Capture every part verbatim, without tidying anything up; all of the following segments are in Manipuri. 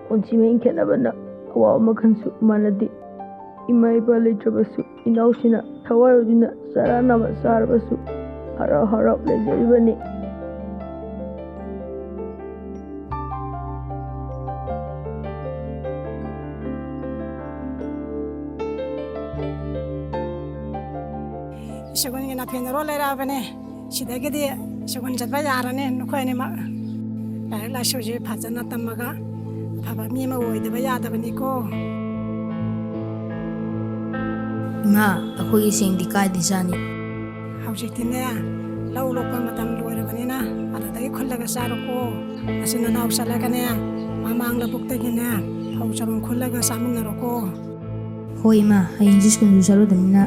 ꯄꯨꯟꯁꯤ ꯃꯍꯤꯡ ꯈꯦꯠꯅꯕꯅ ꯑꯋꯥꯕ ꯃꯈꯜꯁꯨ ꯃꯥꯟꯅꯗꯦ꯫ ꯏꯃꯥ ꯏꯄꯥ ꯂꯩꯇ꯭ꯔꯕꯁꯨ, ꯏꯅꯥꯎꯁꯤꯡꯅ ꯊꯋꯥꯏ ꯑꯣꯏꯗꯨꯅ ꯆꯔꯥꯅꯕ ꯆꯥꯔꯕꯁꯨ, ꯍꯔꯥꯎ ꯍꯔꯥꯎ ꯂꯩꯖꯔꯤꯕꯅꯤ꯫ ꯁꯒꯨꯟꯒꯤ ꯅꯥꯐꯦꯟꯗ ꯂꯣꯏ ꯂꯩꯔꯛꯑꯕꯅꯦ꯫ ꯁꯤꯗꯒꯤꯗꯤ ꯁꯒꯨꯟ ꯆꯠꯄ ꯌꯥꯔꯅꯤ ꯅꯈꯣꯏ ꯑꯅꯤꯃꯛ꯫ ꯂꯥꯏꯔꯤꯛ ꯂꯥꯏꯁꯨꯁꯤ ꯐꯖꯅ ꯇꯝꯃꯒ ꯑꯐꯕ ꯃꯤ ꯑꯃ ꯑꯣꯏꯗꯕ ꯌꯥꯗꯕꯅꯤꯀꯣ꯫ ꯏꯃꯥ, ꯑꯩꯈꯣꯏꯒꯤ ꯁꯦꯡꯗꯤ ꯀꯥꯏꯗꯤ ꯆꯥꯅꯤ? ꯍꯧꯖꯤꯛꯇꯤꯅꯦ, ꯂꯧ ꯂꯣꯛꯄ ꯃꯇꯝ ꯂꯣꯏꯔꯕꯅꯤꯅ ꯑꯗꯨꯗꯒꯤ ꯈꯨꯜꯂꯒ ꯆꯥꯔꯣꯀꯣ꯫ ꯅꯆꯤꯟ ꯅꯅꯥꯎ ꯆꯠꯂꯒꯅꯦ, ꯃꯃꯥꯡ ꯂꯧꯕꯨꯛꯇꯒꯤꯅꯦ ꯐꯧ ꯆꯔꯣꯡ ꯈꯨꯜꯂꯒ ꯆꯥꯃꯤꯟꯅꯔꯣꯀꯣ꯫ ꯍꯣꯏ ꯏꯃꯥ, ꯍꯌꯦꯡꯁꯤ ꯁ꯭ꯀꯨꯜꯁꯨ ꯆꯠꯂꯨꯗꯕꯅꯤꯅ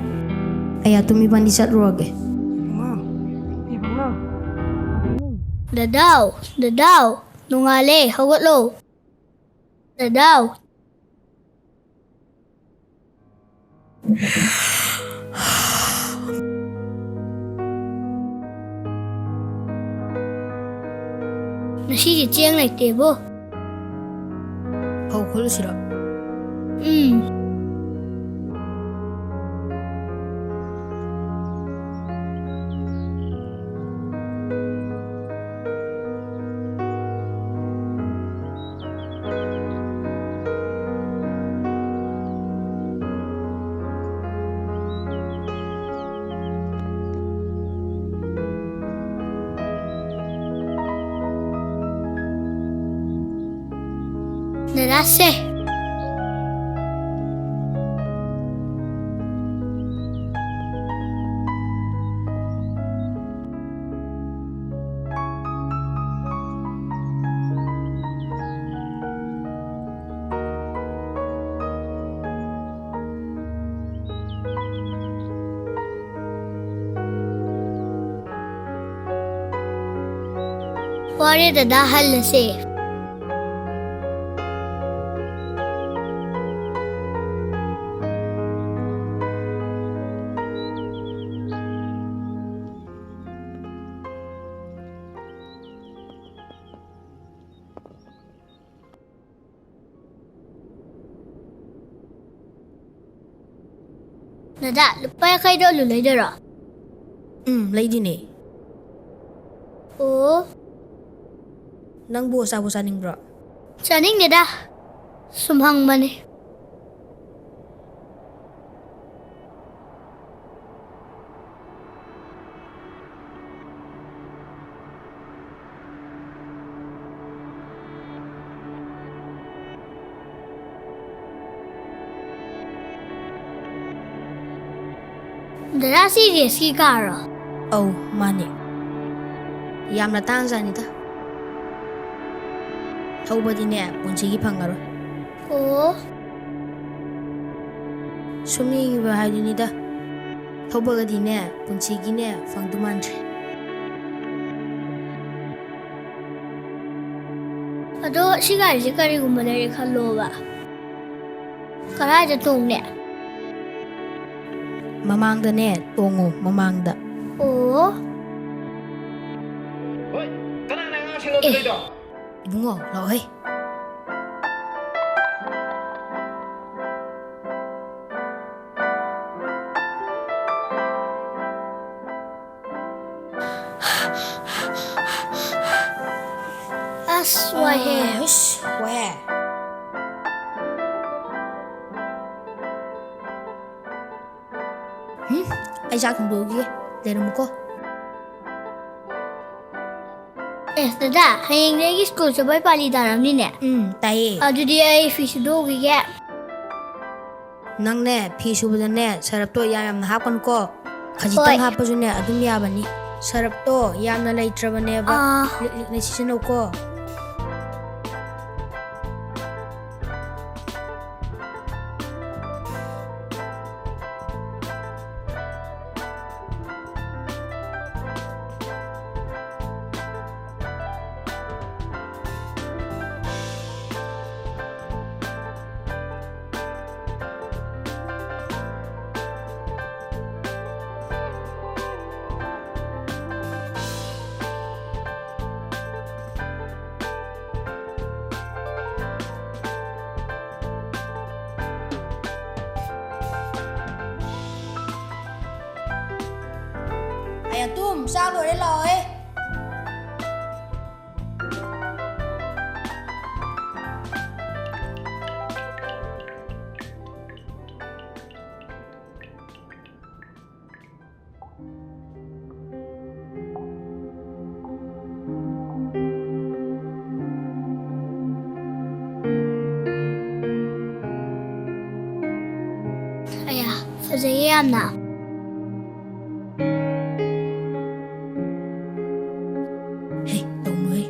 ꯑꯩ ꯑꯗꯨꯝ ꯏꯕꯥꯅꯤ ꯆꯠꯂꯨꯔꯒꯦ꯫ ꯏꯕꯨꯡꯉꯣ, ꯏꯕꯨꯡꯉꯣ꯫ ꯗꯗꯥꯎ, ꯗꯗꯥꯎ, ꯅꯣꯡꯉꯥꯜꯂꯦ, ꯍꯧꯒꯠꯂꯣ꯫ ꯗꯗꯥꯎ꯫ ꯉꯁꯤꯗꯤ ꯆꯦꯡ ꯂꯩꯇꯦꯕꯣ꯫ ꯐꯧ ꯈꯨꯜꯂꯨꯁꯤꯔꯣ? ꯎꯝ꯫ ꯗꯗꯥꯁꯦ꯫ ꯋꯥꯔꯦ ꯗꯗꯥ, ꯍꯜꯂꯁꯦ꯫ ꯗꯗꯥ, ꯂꯨꯄꯥ ꯌꯥꯡꯈꯩꯗꯣ ꯑꯂꯨ ꯂꯩꯗꯣꯏꯔꯣ? ꯎꯝ, ꯂꯩꯗꯣꯏꯅꯦ꯫ ꯑꯣ꯫ ꯅꯪꯕꯨ ꯑꯆꯥꯄꯣꯠ ꯆꯥꯅꯤꯡꯕ꯭ꯔꯣ? ꯆꯥꯅꯤꯡꯗꯦꯗ, ꯁꯨꯝ ꯍꯪꯕꯅꯦ꯫ ꯗꯗꯥ, ꯁꯤ ꯔꯦꯁꯀꯤ ꯀꯥꯔꯔꯣ? ꯑꯧ, ꯃꯥꯅꯦ꯫ ꯌꯥꯝꯅ ꯇꯥꯡꯖꯥꯅꯤꯗ꯫ ꯊꯧꯕꯗꯤꯅꯦ, ꯄꯨꯟꯁꯤꯒꯤ ꯐꯪꯉꯔꯣꯏ꯫ ꯑꯣ꯫ ꯁꯨꯝ ꯌꯦꯡꯉꯤꯕ ꯍꯥꯏꯗꯨꯅꯤꯗ꯫ ꯊꯧꯕꯒꯗꯤꯅꯦ, ꯄꯨꯟꯁꯤꯒꯤꯅꯦ, ꯐꯪꯗꯧ ꯃꯥꯟꯗ꯭ꯔꯦ꯫ ꯑꯗꯣ ꯁꯤ ꯒꯥꯔꯤꯁꯦ ꯀꯔꯤꯒꯨꯝꯕ ꯂꯩꯔꯦ ꯈꯜꯂꯣꯕ, ꯀꯗꯥꯏꯗ ꯇꯣꯡꯅꯤ? ꯃꯃꯥꯡꯗꯅꯦ ꯇꯣꯡꯉꯣ, ꯃꯃꯥꯡꯗ꯫ ꯑꯣ꯫ ꯍꯣꯏ, ꯀꯅꯥꯅ ꯑꯉꯥꯡꯁꯤꯡ ꯑꯦ꯫ ꯂꯧꯗꯣꯏꯗꯣ? ꯏꯕꯨꯡꯉꯣ, ꯂꯥꯛꯑꯣꯍꯦ꯫ ꯑꯁ, ꯋꯥꯏꯍꯦ꯫ ꯑꯁ, ꯋꯥꯏꯍꯦ꯫ ꯍꯨꯝ, ꯑꯩ ꯆꯥꯛ ꯊꯣꯡꯗꯣꯛꯎꯈꯤꯒꯦ꯫ ꯂꯩꯔꯝꯃꯨꯀꯣ꯫ ꯑꯦ, ꯗꯗꯥ, ꯍꯌꯦꯡꯗꯤ ꯑꯩꯒꯤ ꯁ꯭ꯀꯨꯜ ꯆꯠꯄꯩ ꯄꯥꯂꯤ ꯇꯥꯔꯝꯅꯤꯅꯦ꯫ ꯎꯝ, ꯇꯥꯏꯌꯦ꯫ ꯑꯗꯨꯗꯤ ꯑꯩ ꯐꯤ ꯁꯨꯗꯣꯛꯎꯈꯤꯒꯦ꯫ ꯅꯪꯅꯦ, ꯐꯤ ꯁꯨꯕꯗꯅꯦ, ꯁꯔꯞꯇꯣ ꯌꯥꯝ ꯌꯥꯝꯅ ꯍꯥꯞꯀꯅꯨꯀꯣ꯫ ꯈꯖꯤꯛꯇꯪ ꯍꯣꯏ꯫ ꯍꯥꯞꯄꯁꯨꯅꯦ, ꯑꯗꯨꯝ ꯌꯥꯕꯅꯤ꯫ ꯁꯔꯞꯇꯣ ꯌꯥꯝꯅ ꯂꯩꯇ꯭ꯔꯕꯅꯦꯕ꯫ ꯑꯥ꯫ ꯂꯤꯛ ꯂꯤꯛꯅ ꯁꯤꯖꯤꯟꯅꯧꯀꯣ꯫ ꯑꯦ, ꯑꯗꯨꯝ ꯆꯥ ꯂꯣꯏꯔꯦ, ꯂꯥꯛꯑꯣꯍꯦ꯫ ꯑꯌꯥ, ꯐꯖꯩꯌꯦ ꯌꯥꯝꯅ꯫ ꯍꯦ, ꯇꯧꯅꯨꯍꯦ꯫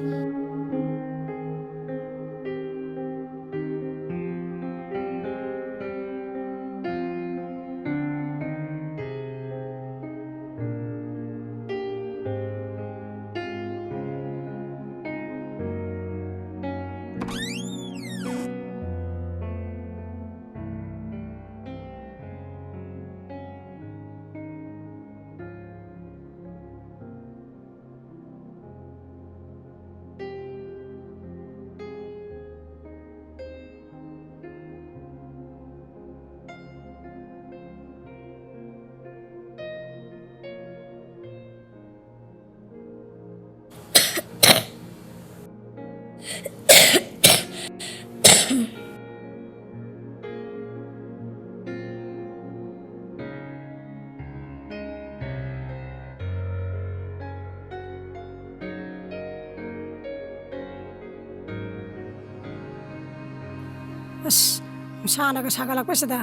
ꯑꯁ, ꯅꯨꯡꯁꯥꯅꯒ ꯁꯥꯒꯠꯂꯛꯄꯁꯤꯗ,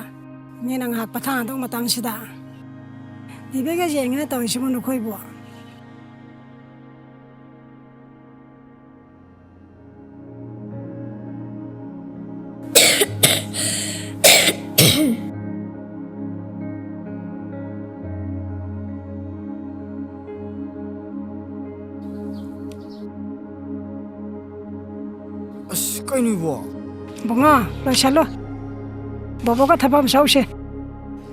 ꯃꯤꯅ ꯉꯥꯏꯍꯥꯛ ꯄꯊꯥꯗꯧ ꯃꯇꯝꯁꯤꯗ, ꯇꯤꯚꯤꯒ ꯌꯦꯡꯉꯤꯅ ꯇꯧꯔꯤꯁꯤꯕꯨ ꯅꯈꯣꯏꯕꯨ? ꯑꯁ, ꯀꯩꯅꯣ ꯏꯕꯣ? ꯕꯨꯡꯉꯣ, ꯂꯣꯏꯁꯜꯂꯨ꯫ ꯕꯣꯕꯣꯒ ꯊꯕꯛ ꯑꯃ ꯆꯧꯁꯦ꯫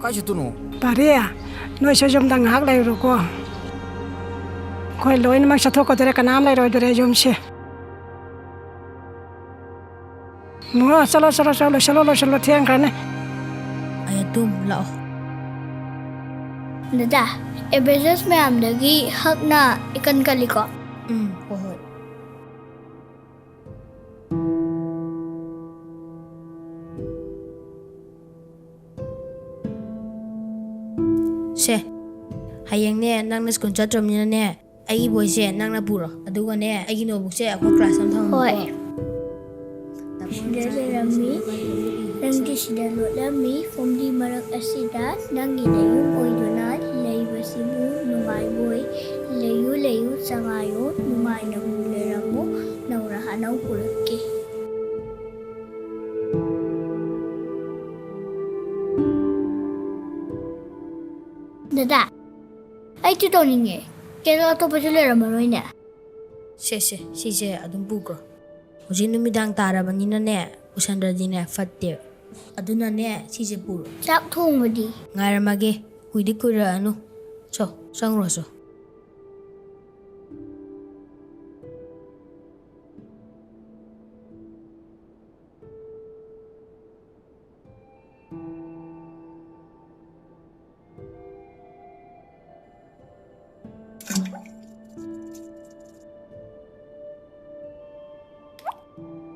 ꯀꯥꯏ ꯆꯠꯇꯣꯏꯅꯣ? ꯄꯥꯔꯤ, ꯅꯣꯏꯁꯨ ꯌꯨꯝꯗ ꯉꯥꯏꯍꯥꯛ ꯂꯩꯔꯨꯔꯣꯀꯣ꯫ ꯑꯩꯈꯣꯏ ꯂꯣꯏꯅꯃꯛ ꯆꯠꯊꯣꯛꯀꯗꯣꯔꯦ, ꯀꯅꯥꯝ ꯂꯩꯔꯣꯏꯗꯣꯔꯦ ꯌꯨꯝꯁꯦ꯫ ꯕꯨꯡꯉꯣ, ꯆꯠꯂꯣ, ꯆꯠꯂꯣ, ꯆꯠꯂꯣ, ꯂꯣꯏꯁꯜꯂꯣ, ꯂꯣꯏꯁꯜꯂꯣ, ꯊꯦꯡꯈ꯭ꯔꯅꯤ꯫ ꯑꯩ ꯑꯗꯨꯝ ꯂꯥꯛꯑꯣ꯫ ꯗꯗꯥ, ꯑꯦꯕ꯭ꯔꯦꯖꯦꯁ ꯃꯌꯥꯝꯗꯒꯤ ꯍꯛꯅ ꯏꯀꯟ ꯀꯜꯂꯤꯀꯣ? ꯎꯝ, ꯍꯣꯏ, ꯍꯣꯏ꯫ ꯁꯦ, ꯍꯌꯦꯡꯅꯦ, ꯅꯪꯅ ꯁ꯭ꯀꯨꯜ ꯆꯠꯇ꯭ꯔꯕꯅꯤꯅꯅꯦ, ꯑꯩꯒꯤ ꯕꯣꯏꯁꯦ ꯅꯪꯅ ꯄꯨꯔꯣ꯫ ꯑꯗꯨꯒꯅꯦ, ꯑꯩꯒꯤ ꯅꯣꯠꯕꯨꯛꯁꯦ ꯑꯩꯈꯣꯏ ꯀ꯭ꯂꯥꯁ ꯑꯃ ꯊꯝꯃꯨꯀꯣ꯫ ꯍꯣꯏ꯫ ꯁꯤꯗ ꯂꯩꯔꯝꯃꯤ꯫ ꯅꯪꯗꯤ ꯁꯤꯗ ꯂꯣꯠꯂꯝꯃꯤ꯫ ꯐꯨꯝꯗꯤ ꯃꯔꯛ ꯑꯁꯤꯗ ꯅꯪꯒꯤ ꯅꯌꯨꯝ ꯑꯣꯏꯗꯨꯅ ꯂꯩꯕꯁꯤꯕꯨ ꯅꯨꯡꯉꯥꯏꯕꯣꯏ? ꯂꯩꯌꯨ, ꯂꯩꯌꯨ, ꯆꯉꯥꯏꯌꯨ, ꯅꯨꯡꯉꯥꯏꯅ ꯂꯩꯔꯝꯃꯨ꯫ ꯅꯧꯔ ꯍꯥꯅꯧ ꯄꯨꯔꯛꯀꯦ꯫ ꯗꯗꯥ, ꯑꯩꯁꯨ ꯇꯧꯅꯤꯡꯉꯦ꯫ ꯀꯦꯟꯗꯜ ꯑꯇꯣꯞꯄꯁꯨ ꯂꯩꯔꯝꯃꯔꯣꯏꯅꯦ꯫ ꯁꯦ, ꯁꯦ, ꯁꯤꯁꯦ ꯑꯗꯨꯝ ꯄꯨꯈ꯭ꯔꯣ꯫ ꯍꯧꯖꯤꯛ ꯅꯨꯃꯤꯗꯥꯡ ꯇꯥꯔꯕꯅꯤꯅꯅꯦ, ꯄꯨꯁꯟꯗ꯭ꯔꯗꯤꯅꯦ ꯐꯠꯇꯦ꯫ ꯑꯗꯨꯅꯅꯦ, ꯁꯤꯁꯦ ꯄꯨꯔꯣ꯫ ꯆꯥꯛ ꯊꯣꯡꯕꯗꯤ? ꯉꯥꯏꯔꯝꯃꯒꯦ, ꯀꯨꯏꯗꯤ ꯀꯨꯏꯔꯛꯑꯅꯨ꯫ ꯆꯣ, ꯆꯪꯉꯨꯔꯣ ꯆꯣ꯫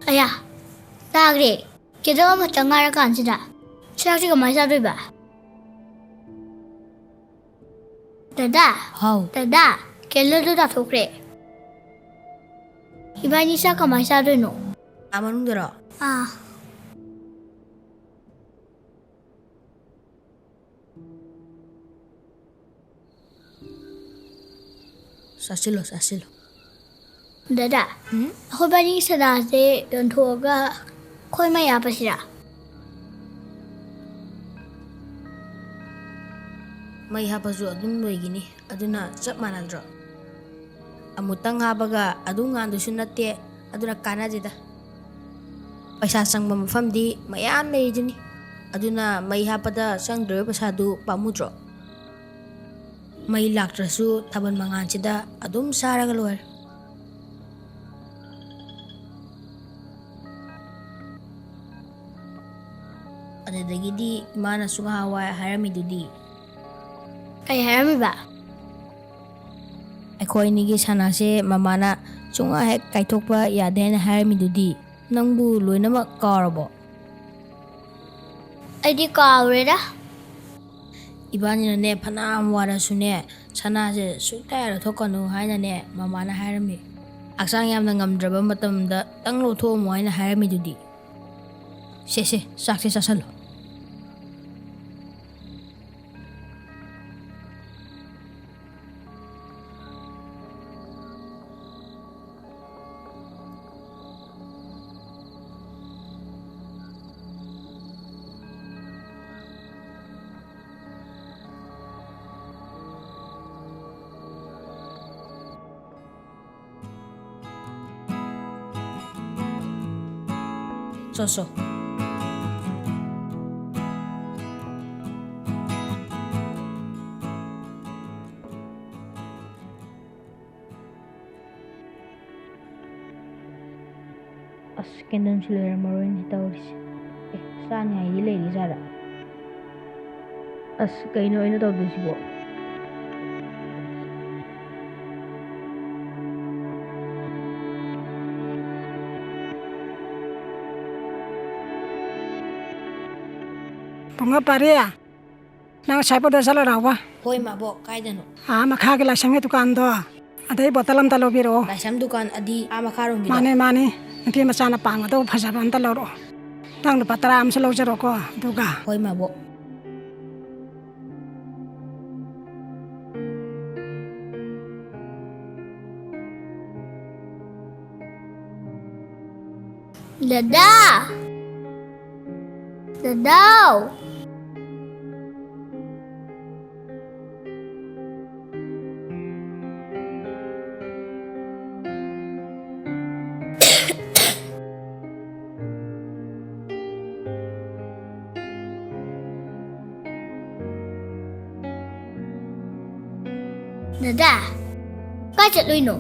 ꯑꯌꯥ, ꯇꯥꯈ꯭ꯔꯦ꯫ ꯀꯦꯟꯗꯜ ꯑꯃꯇ ꯉꯥꯏꯔꯀꯥꯟꯁꯤꯗ ꯆꯥꯛꯁꯤ ꯀꯃꯥꯏꯅ ꯆꯥꯗꯣꯏꯕ? ꯗꯗꯥ? ꯍꯥꯎ꯫ ꯗꯗꯥ, ꯀꯦꯟꯗꯜꯗꯨ ꯇꯥꯊꯣꯛꯈ꯭ꯔꯦ꯫ ꯏꯕꯥꯅꯤ ꯆꯥꯛ ꯀꯃꯥꯏꯅ ꯆꯥꯗꯣꯏꯅꯣ? ꯑꯥ, ꯃꯅꯨꯡꯗꯔꯣ? ꯑꯥ꯫ ꯆꯥꯁꯤꯜꯂꯣ, ꯆꯥꯁꯤꯜꯂꯣ꯫ ꯗꯗꯥ, ꯎꯝ? ꯑꯩꯈꯣꯏ ꯕꯥꯅꯤ ꯁꯗꯥꯁꯦ ꯌꯣꯟꯊꯣꯛꯑꯒ ꯑꯩꯈꯣꯏ ꯃꯩ ꯍꯥꯞꯄꯁꯤꯔꯥ? ꯃꯩ ꯍꯥꯞꯄꯁꯨ ꯑꯗꯨꯝ ꯂꯣꯏꯈꯤꯅꯤ, ꯑꯗꯨꯅ ꯆꯞ ꯃꯥꯟꯅꯗ꯭ꯔꯣ? ꯑꯃꯨꯛꯇꯪ ꯍꯥꯞꯄꯒ ꯑꯗꯨꯝ ꯉꯥꯟꯗꯣꯏꯁꯨ ꯅꯠꯇꯦ, ꯑꯗꯨꯅ ꯀꯥꯟꯅꯗꯦꯗ꯫ ꯄꯩꯁꯥ ꯆꯪꯕ ꯃꯐꯝꯗꯤ ꯃꯌꯥꯝ ꯂꯩꯔꯤꯗꯨꯅꯤ, ꯑꯗꯨꯅ ꯃꯩ ꯍꯥꯞꯄꯗ ꯆꯪꯗ꯭ꯔꯤꯕ ꯄꯩꯁꯥꯗꯨ ꯄꯥꯝꯃꯨꯗ꯭ꯔꯣ? ꯃꯩ ꯂꯥꯛꯇ꯭ꯔꯁꯨ ꯊꯥꯕꯜ ꯃꯉꯥꯜꯁꯤꯗ ꯑꯗꯨꯝ ꯆꯥꯔꯒ ꯂꯣꯏꯔꯦ꯫ ꯑꯗꯨꯗꯒꯤꯗꯤ ꯏꯃꯥꯅꯁꯨ ꯉꯍꯥꯟꯋꯥꯏ ꯍꯥꯏꯔꯝꯃꯤꯗꯨꯗꯤ, ꯀꯩ ꯍꯥꯏꯔꯝꯃꯤꯕ? ꯑꯩꯈꯣꯏ ꯑꯅꯤꯒꯤ ꯁꯅꯥꯁꯦ ꯃꯃꯥꯅ ꯁꯨꯡꯍꯦꯛ ꯍꯦꯛ ꯀꯥꯏꯊꯣꯛꯄ ꯌꯥꯗꯦ ꯍꯥꯏꯅ ꯍꯥꯏꯔꯝꯃꯤꯗꯨꯗꯤ꯫ ꯅꯪꯕꯨ ꯂꯣꯏꯅꯃꯛ ꯀꯥꯎꯔꯕꯣ? ꯑꯩꯗꯤ ꯀꯥꯎꯔꯦꯗ꯫ ꯏꯕꯥꯅꯤꯅꯅꯦ, ꯐꯅꯌꯥꯝ ꯋꯥꯔꯁꯨꯅꯦ, ꯁꯅꯥꯁꯦ ꯁꯨꯛꯇ ꯂꯧꯊꯣꯛꯀꯅꯨ ꯍꯥꯏꯅꯅꯦ ꯃꯃꯥꯅ ꯍꯥꯏꯔꯝꯃꯤ꯫ ꯍꯛꯆꯥꯡ ꯌꯥꯝꯅ ꯉꯝꯗ꯭ꯔꯕ ꯃꯇꯝꯗ ꯇꯪ ꯂꯧꯊꯣꯛꯑꯝꯃꯣ ꯍꯥꯏꯅ ꯍꯥꯏꯔꯝꯃꯤꯗꯨꯗꯤ꯫ ꯁꯦ, ꯁꯦ, ꯆꯥꯛꯁꯦ ꯆꯥꯁꯜꯂꯣ꯫ ꯆꯣ, ꯆꯣ꯫ ꯑꯁ, ꯀꯦꯟꯗꯜꯁꯨ ꯂꯩꯔꯝꯃꯔꯣꯏꯅꯦ ꯇꯧꯔꯤꯁꯦ꯫ ꯑꯦ, ꯆꯥꯅꯤꯡꯉꯥꯏꯗꯤ ꯂꯩꯔꯤ ꯖꯥꯠꯂ? ꯑꯁ, ꯀꯩꯅꯣ ꯑꯩꯅ ꯇꯧꯗꯣꯏꯁꯤꯕꯣ? ꯄꯨꯡꯉꯥ ꯄꯥꯔꯤ, ꯅꯪ ꯉꯁꯥꯏ ꯄꯣꯠꯇꯣ ꯆꯠꯂꯔꯥꯎꯕ? ꯍꯣꯏ, ꯃꯥꯕꯣꯛ, ꯀꯥꯏꯗꯅꯣ? ꯑꯥ, ꯃꯈꯥꯒꯤ ꯂꯥꯏꯁꯪꯒꯤ ꯗꯨꯀꯥꯟꯗꯣ, ꯑꯗꯩ ꯕꯣꯇꯜ ꯑꯝꯇ ꯂꯧꯕꯤꯔꯛꯑꯣ꯫ ꯂꯥꯏꯁꯪ ꯗꯨꯀꯥꯟ ꯑꯗꯤ ꯑꯥ ꯃꯈꯥꯔꯣꯝꯒꯤꯗꯣ? ꯃꯥꯅꯦ, ꯃꯥꯅꯦ꯫ ꯅꯨꯄꯤ ꯃꯆꯥꯅ ꯄꯥꯝꯒꯗꯧꯕ ꯐꯖꯕ ꯑꯝꯇ ꯂꯧꯔꯛꯑꯣ꯫ ꯅꯪ ꯂꯨꯄꯥ ꯇꯔꯥ ꯑꯃꯁꯨ ꯂꯧꯖꯔꯣꯀꯣ, ꯑꯗꯨꯒ꯫ ꯍꯣꯏ, ꯃꯥꯕꯣꯛ꯫ ꯗꯗꯥ! ꯗꯗꯥꯎ! ꯗꯗꯥ, ꯀꯥꯏ ꯆꯠꯂꯨꯏꯅꯣ?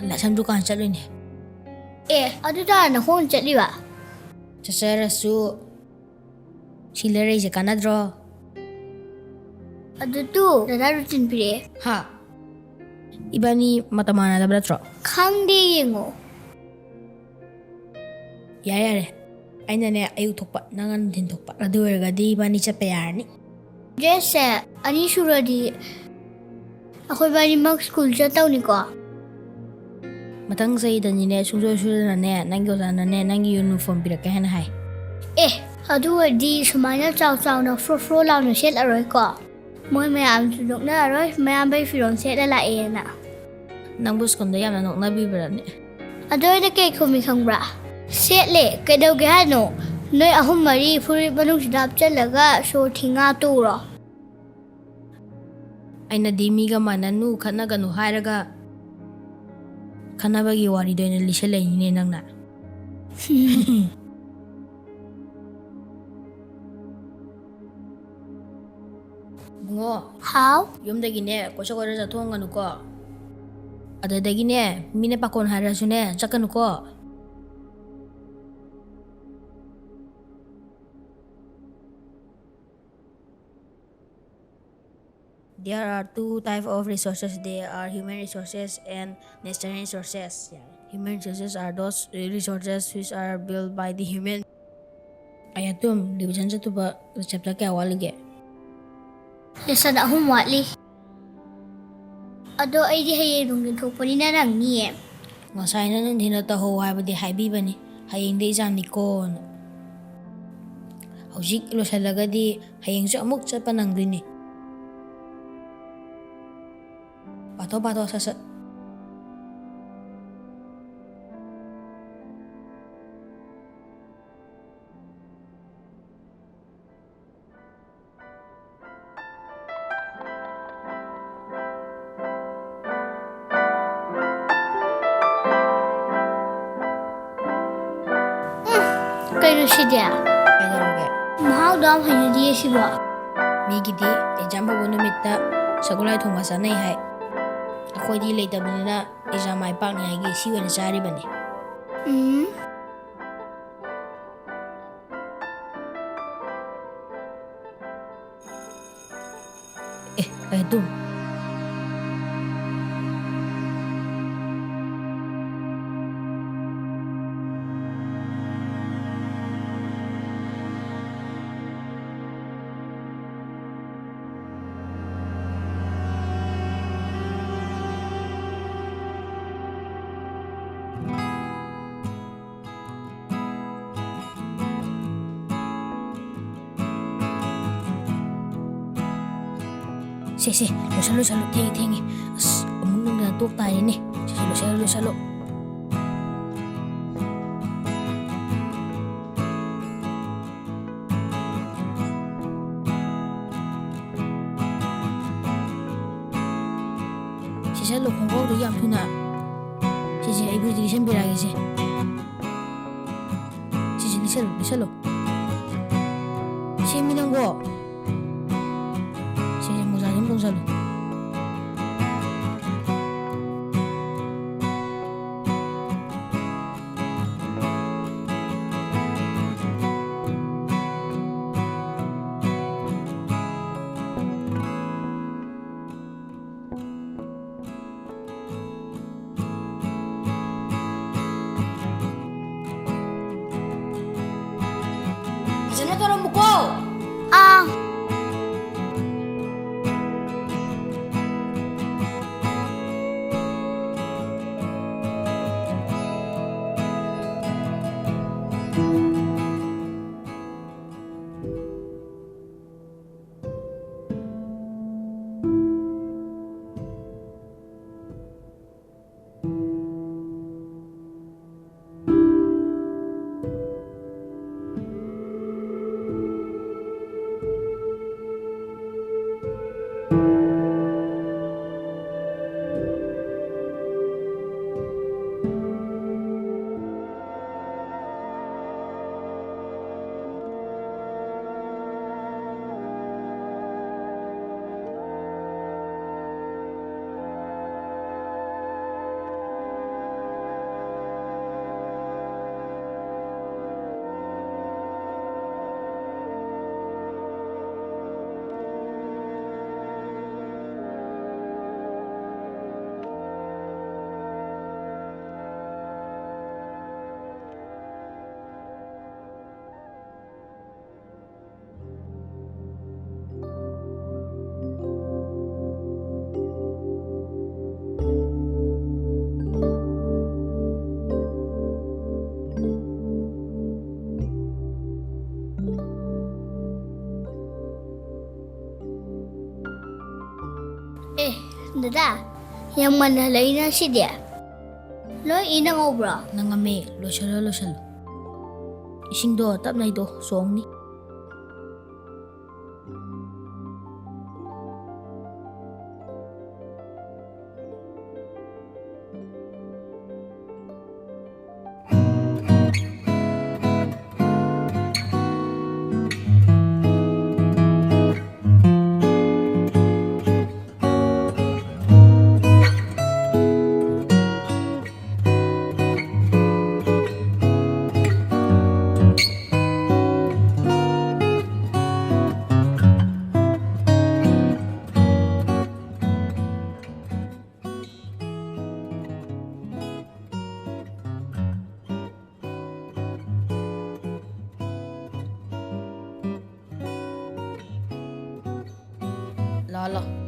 ꯂꯥꯏꯁ꯭ꯔꯝ ꯗꯨꯀꯥꯟ ꯆꯠꯂꯨꯏꯅꯦ꯫ ꯑꯦ, ꯑꯗꯨ ꯇꯥꯔ ꯅꯈꯣꯡꯅ ꯆꯠꯂꯤꯕ? ꯆꯠꯆꯔꯁꯨ, ꯁꯤ ꯂꯩꯔꯛꯏꯁꯦ ꯀꯥꯟꯅꯗ꯭ꯔꯣ? ꯑꯗꯨ ꯇꯨ, ꯗꯗꯥ ꯔꯨꯇꯤꯟ ꯄꯤꯔꯛꯑꯦ꯫ ꯍꯥ? ꯏꯕꯥꯅꯤ ꯃꯇꯝ ꯃꯥꯟꯅꯗꯕ ꯅꯠꯇ꯭ꯔꯣ? ꯈꯪꯗꯦ, ꯌꯦꯡꯉꯣ꯫ ꯌꯥꯔꯦ, ꯌꯥꯔꯦ꯫ ꯑꯩꯅꯅꯦ ꯑꯌꯨꯛ ꯊꯣꯛꯄ, ꯅꯪꯅ ꯅꯨꯡꯊꯤꯟ ꯊꯣꯛꯄ꯫ ꯑꯗꯨ ꯑꯣꯏꯔꯒꯗꯤ ꯏꯕꯥꯅꯤ ꯆꯠꯄ ꯌꯥꯔꯅꯤ꯫ ꯗ꯭ꯔꯦꯁꯁꯦ ꯑꯅꯤ ꯁꯨꯔꯗꯤ ꯑꯩꯈꯣꯏ ꯏꯕꯥꯅꯤꯃꯛ ꯁ꯭ꯀꯨꯜ ꯆꯠꯇꯧꯅꯤꯀꯣ? ꯃꯊꯪ ꯆꯍꯤꯗꯅꯤꯅꯦ, ꯁꯨꯡꯁꯣꯏ ꯁꯣꯏꯗꯅꯅꯦ, ꯅꯪꯒꯤ ꯑꯣꯖꯥꯅꯅꯦ, ꯅꯪꯒꯤ ꯌꯨꯅꯤꯐꯣꯔꯝ ꯄꯤꯔꯛꯀꯦ ꯍꯥꯏꯅ ꯍꯥꯏ꯫ ꯑꯦ, ꯑꯗꯨ ꯑꯣꯏꯔꯗꯤ ꯁꯨꯃꯥꯏꯅ ꯆꯥꯎ ꯆꯥꯎꯅ ꯐ꯭ꯔꯣ ꯐ꯭ꯔꯣ ꯂꯥꯎꯅ ꯁꯦꯠꯂꯔꯣꯏꯀꯣ? ꯃꯣꯏ ꯃꯌꯥꯝꯁꯨ ꯅꯣꯛꯅꯔꯔꯣꯏ, ꯃꯌꯥꯝꯕꯩ ꯐꯤꯔꯣꯜ ꯁꯦꯠꯂ ꯂꯥꯛꯑꯦꯅ꯫ ꯅꯪꯕꯨ ꯁ꯭ꯀꯨꯜꯗ ꯌꯥꯝꯅ ꯅꯣꯛꯅꯕꯤꯕ꯭ꯔꯅꯦ? ꯑꯗꯣ ꯑꯩꯅ ꯀꯩ ꯈꯨꯝꯃꯤ ꯈꯪꯕ꯭ꯔꯥ? "ꯁꯦꯠꯂꯦ, ꯀꯩꯗꯧꯒꯦ ꯍꯥꯏꯅꯣ? ꯅꯣꯏ ꯑꯍꯨꯝ ꯃꯔꯤ ꯐꯨꯔꯤꯠ ꯃꯅꯨꯡꯁꯤꯗ ꯍꯥꯞꯆꯜꯂꯒ ꯁꯣꯔ ꯊꯤꯡꯉꯥ ꯇꯣꯛꯎꯔꯣ?" ꯑꯩꯅꯗꯤ ꯃꯤꯒ ꯃꯥꯟꯅꯅꯨ, ꯈꯠꯅꯒꯅꯨ ꯍꯥꯏꯔꯒ ꯈꯠꯅꯕꯒꯤ ꯋꯥꯔꯤꯗꯣ ꯑꯩꯅ ꯂꯤꯁꯜꯂꯛꯏꯅꯤꯅꯦ ꯅꯪꯅ꯫ ꯏꯕꯨꯡꯉꯣ, ꯍꯥꯎ? ꯌꯨꯝꯗꯒꯤꯅꯦ ꯀꯣꯏꯆꯠ ꯀꯣꯏꯆꯠ ꯆꯠꯊꯣꯛꯑꯝꯒꯅꯨꯀꯣ꯫ ꯑꯗꯨꯗꯒꯤꯅꯦ ꯃꯤꯅ ꯄꯥꯈꯣꯟ ꯍꯥꯏꯔꯁꯨꯅꯦ ꯆꯠꯀꯅꯨꯀꯣ꯫ There are two type of resources. They are human resources and natural resources. Yeah. Human resources are those resources which are built by the human. ꯑꯌꯥꯇꯨꯝ, revision ꯆꯠꯇꯨꯕ chapter ꯀꯌꯥ ꯋꯥꯠꯂꯤꯒꯦ? Lesson ꯑꯍꯨꯝ ꯋꯥꯠꯂꯤ꯫ ꯑꯗꯣ ꯑꯩꯗꯤ ꯍꯌꯦꯡ ꯅꯨꯡꯊꯤꯟ ꯊꯣꯛꯄꯅꯤꯅ ꯅꯪꯅꯤꯌꯦ꯫ ꯉꯁꯥꯏꯅ ꯅꯨꯡꯊꯤꯟꯗ ꯇꯧꯍꯧ ꯍꯥꯏꯕꯗꯤ ꯍꯥꯏꯕꯤꯕꯅꯤ, ꯍꯌꯦꯡꯗꯤ examꯅꯤꯀꯣꯅ꯫ ꯍꯧꯖꯤꯛ ꯂꯣꯏꯁꯤꯜꯂꯒꯗꯤ ꯍꯌꯦꯡꯁꯨ ꯑꯃꯨꯛ ꯆꯠꯄ ꯅꯪꯗꯣꯏꯅꯤ꯫ ꯄꯥꯊꯣꯛ, ꯄꯥꯊꯣꯛ, ꯁꯠ ꯁꯠ꯫ ꯀꯩꯅꯣ ꯁꯤꯗꯤ? ꯀꯩꯗꯧꯔꯒꯦ? ꯃꯍꯥꯎꯗꯣ ꯌꯥꯝ ꯍꯩꯅꯗꯤꯌꯦ ꯁꯤꯕꯣ꯫ ꯃꯤꯒꯤꯗꯤ exam ꯍꯧꯕ ꯅꯨꯃꯤꯠꯇ ꯁꯒꯣꯜꯍꯋꯥꯏ ꯊꯣꯡꯕ ꯆꯥꯅꯩ ꯍꯥꯏ꯫ ꯑꯩꯈꯣꯏꯗꯤ ꯂꯩꯇꯕꯅꯤꯅ exam ꯃꯥꯏ ꯄꯥꯛꯅꯤꯉꯥꯏꯒꯤ ꯁꯤ ꯑꯣꯏꯅ ꯆꯥꯔꯤꯕꯅꯤ꯫ ꯎꯝ꯫ ꯑꯦ, ꯑꯦ, ꯑꯗꯨꯝ꯫ ꯁꯦ, ꯁꯦ, ꯂꯣꯏꯁꯜꯂꯨ, ꯂꯣꯏꯁꯜꯂꯨ, ꯊꯦꯡꯉꯦ, ꯊꯦꯡꯉꯦ꯫ ꯑꯁ, ꯑꯃꯨꯛ ꯅꯨꯡꯗꯥꯡ ꯇꯣꯛ ꯇꯥꯔꯦꯅꯦ꯫ ꯁꯦ, ꯁꯦ, ꯂꯣꯏꯁꯜꯂꯨ, ꯂꯣꯏꯁꯜꯂꯨ꯫ ꯁꯦ, ꯁꯦ, ꯂꯨꯍꯣꯡꯕ ꯍꯧꯗꯣꯏ ꯌꯥꯝ ꯊꯨꯅ꯫ ꯁꯦ, ꯁꯦ, ꯑꯩ ꯐꯨꯔꯤꯠꯇꯤ ꯂꯤꯠꯁꯟꯕꯤꯔꯛꯑꯒꯦ, ꯁꯦ꯫ ꯁꯦ, ꯁꯦ, ꯂꯤꯠꯁꯜꯂꯨ, ꯂꯤꯠꯁꯜꯂꯨ꯫ ꯁꯦꯝꯃꯤ ꯅꯪꯕꯣ꯫ ꯁꯦ, ꯁꯦ, ꯃꯣꯖꯥꯁꯦ ꯑꯃꯨꯛ ꯇꯣꯡꯁꯜꯂꯨ꯫ ꯐꯖꯅ ꯇꯧꯔꯝꯃꯨꯀꯣ꯫ ꯑꯥ꯫ ꯑꯦ, ꯗꯗꯥ, ꯌꯥꯝ ꯉꯟꯅ ꯍꯜꯂꯛꯏꯅ ꯁꯤꯗꯤ꯫ ꯂꯣꯏ ꯏꯅ ꯉꯧꯕ꯭ꯔꯣ? ꯅꯪ ꯉꯝꯃꯦ, ꯂꯣꯏꯁꯜꯂꯣ, ꯂꯣꯏꯁꯜꯂꯣ꯫ ꯏꯁꯤꯡꯗꯣ ꯇꯞꯅ ꯍꯩꯗꯣꯛ, ꯆꯣꯡꯅꯤ꯫ ꯂꯥꯛꯑꯣ, ꯂꯥꯛꯑꯣ꯫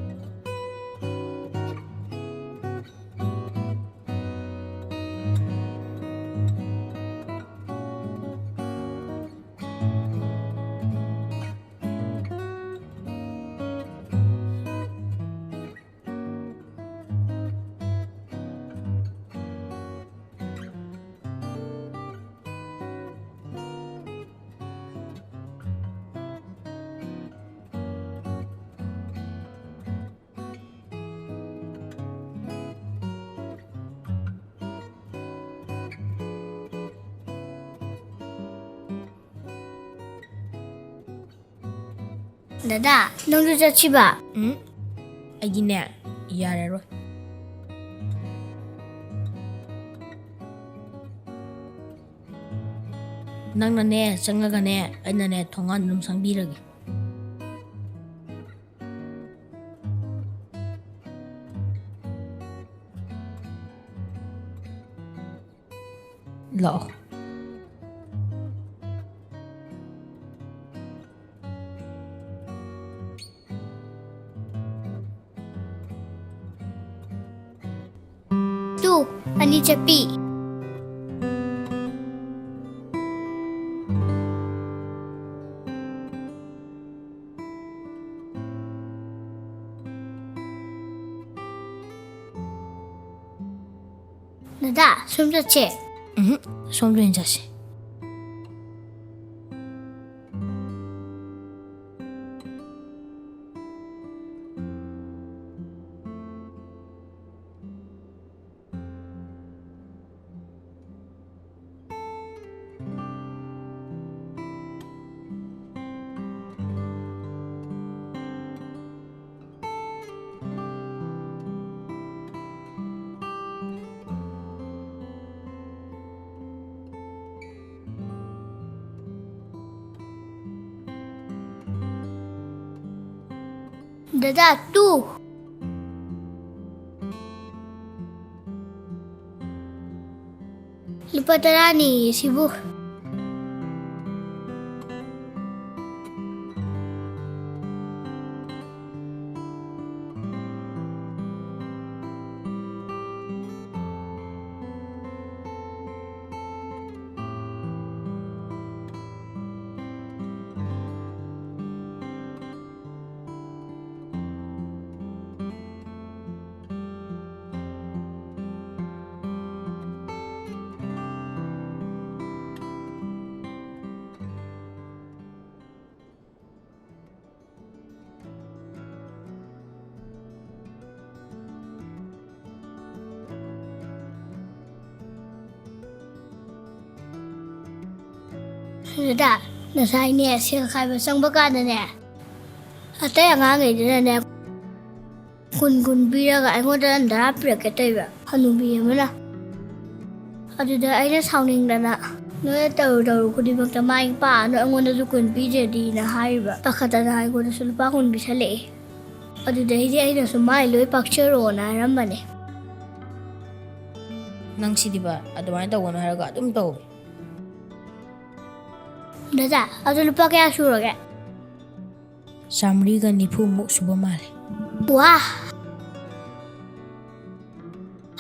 ꯗꯗꯥ, ꯅꯪꯁꯨ ꯆꯠꯁꯤꯕ? ꯎꯝ, ꯑꯩꯗꯤꯅꯦ, ꯌꯥꯔꯔꯣꯏ꯫ ꯅꯪꯅꯅꯦ, ꯆꯪꯉꯒꯅꯦ, ꯑꯩꯅꯅꯦ, ꯊꯣꯡꯒꯥꯟ ꯑꯗꯨꯝ ꯁꯪꯕꯤꯔꯒꯦ꯫ ꯂꯥꯛꯑꯣ꯫ ꯇꯨ, ꯑꯅꯤ ꯆꯠꯄꯤ꯫ ꯗꯗꯥ, ꯁꯨꯝ ꯆꯠꯁꯦ꯫ ꯎꯝ, ꯁꯣꯝꯗ ꯑꯣꯏꯅ ꯆꯠꯁꯦ꯫ ꯗꯗꯥ, ꯇꯨ꯫ ꯂꯨꯄꯥ ꯇꯔꯥꯅꯤ ꯁꯤꯕꯨ꯫ ꯗꯗꯥ, ꯉꯁꯥꯏꯅꯦ, ꯁꯦꯜ ꯈꯥꯏꯕ ꯆꯪꯕ ꯀꯥꯟꯗꯅꯦ, ꯑꯇꯩ ꯑꯉꯥꯡꯈꯩꯗꯨꯅꯅꯦ, ꯀꯨꯟ ꯀꯨꯟ ꯄꯤꯔꯒ ꯑꯩꯉꯣꯟꯗ ꯇꯔꯥ ꯄꯤꯔꯛꯀꯦ ꯇꯧꯔꯤꯕ ꯍꯅꯨꯕꯤ ꯑꯃꯅ꯫ ꯑꯗꯨꯗ ꯑꯩꯅ ꯁꯥꯎꯅꯤꯡꯗꯅ, "ꯅꯣꯏꯅ ꯇꯧꯔꯨ ꯇꯧꯔꯨ ꯈꯨꯗꯤꯡꯃꯛꯇ ꯃꯥꯏ ꯄꯥꯛꯑꯅꯨ, ꯑꯩꯉꯣꯟꯗꯁꯨ ꯀꯨꯟ ꯄꯤꯗ꯭ꯔꯗꯤꯅ" ꯍꯥꯏꯔꯤꯕ꯫ ꯄꯥꯈꯠꯇꯅ ꯑꯩꯉꯣꯟꯗꯁꯨ ꯂꯨꯄꯥ ꯀꯨꯟ ꯄꯤꯁꯜꯂꯛꯑꯦ꯫ ꯑꯗꯨꯗꯩꯗꯤ ꯑꯩꯅꯁꯨ, "ꯃꯥꯏ ꯂꯣꯏ ꯄꯥꯛꯆꯔꯣꯅ" ꯍꯥꯏꯔꯝꯕꯅꯦ꯫ ꯅꯪ ꯁꯤꯗꯤꯕ, ꯑꯗꯨꯃꯥꯏꯅ ꯇꯧꯒꯅꯨ ꯍꯥꯏꯔꯒ ꯑꯗꯨꯝ ꯇꯧ꯫ ꯗꯗꯥ, ꯑꯗꯨ ꯂꯨꯄꯥ ꯀꯌꯥ ꯁꯨꯔꯒꯦ? ꯆꯥꯃꯔꯤꯒ ꯅꯤꯐꯨꯃꯨꯛ ꯁꯨꯕ ꯃꯥꯜꯂꯦ꯫ ꯋꯥ!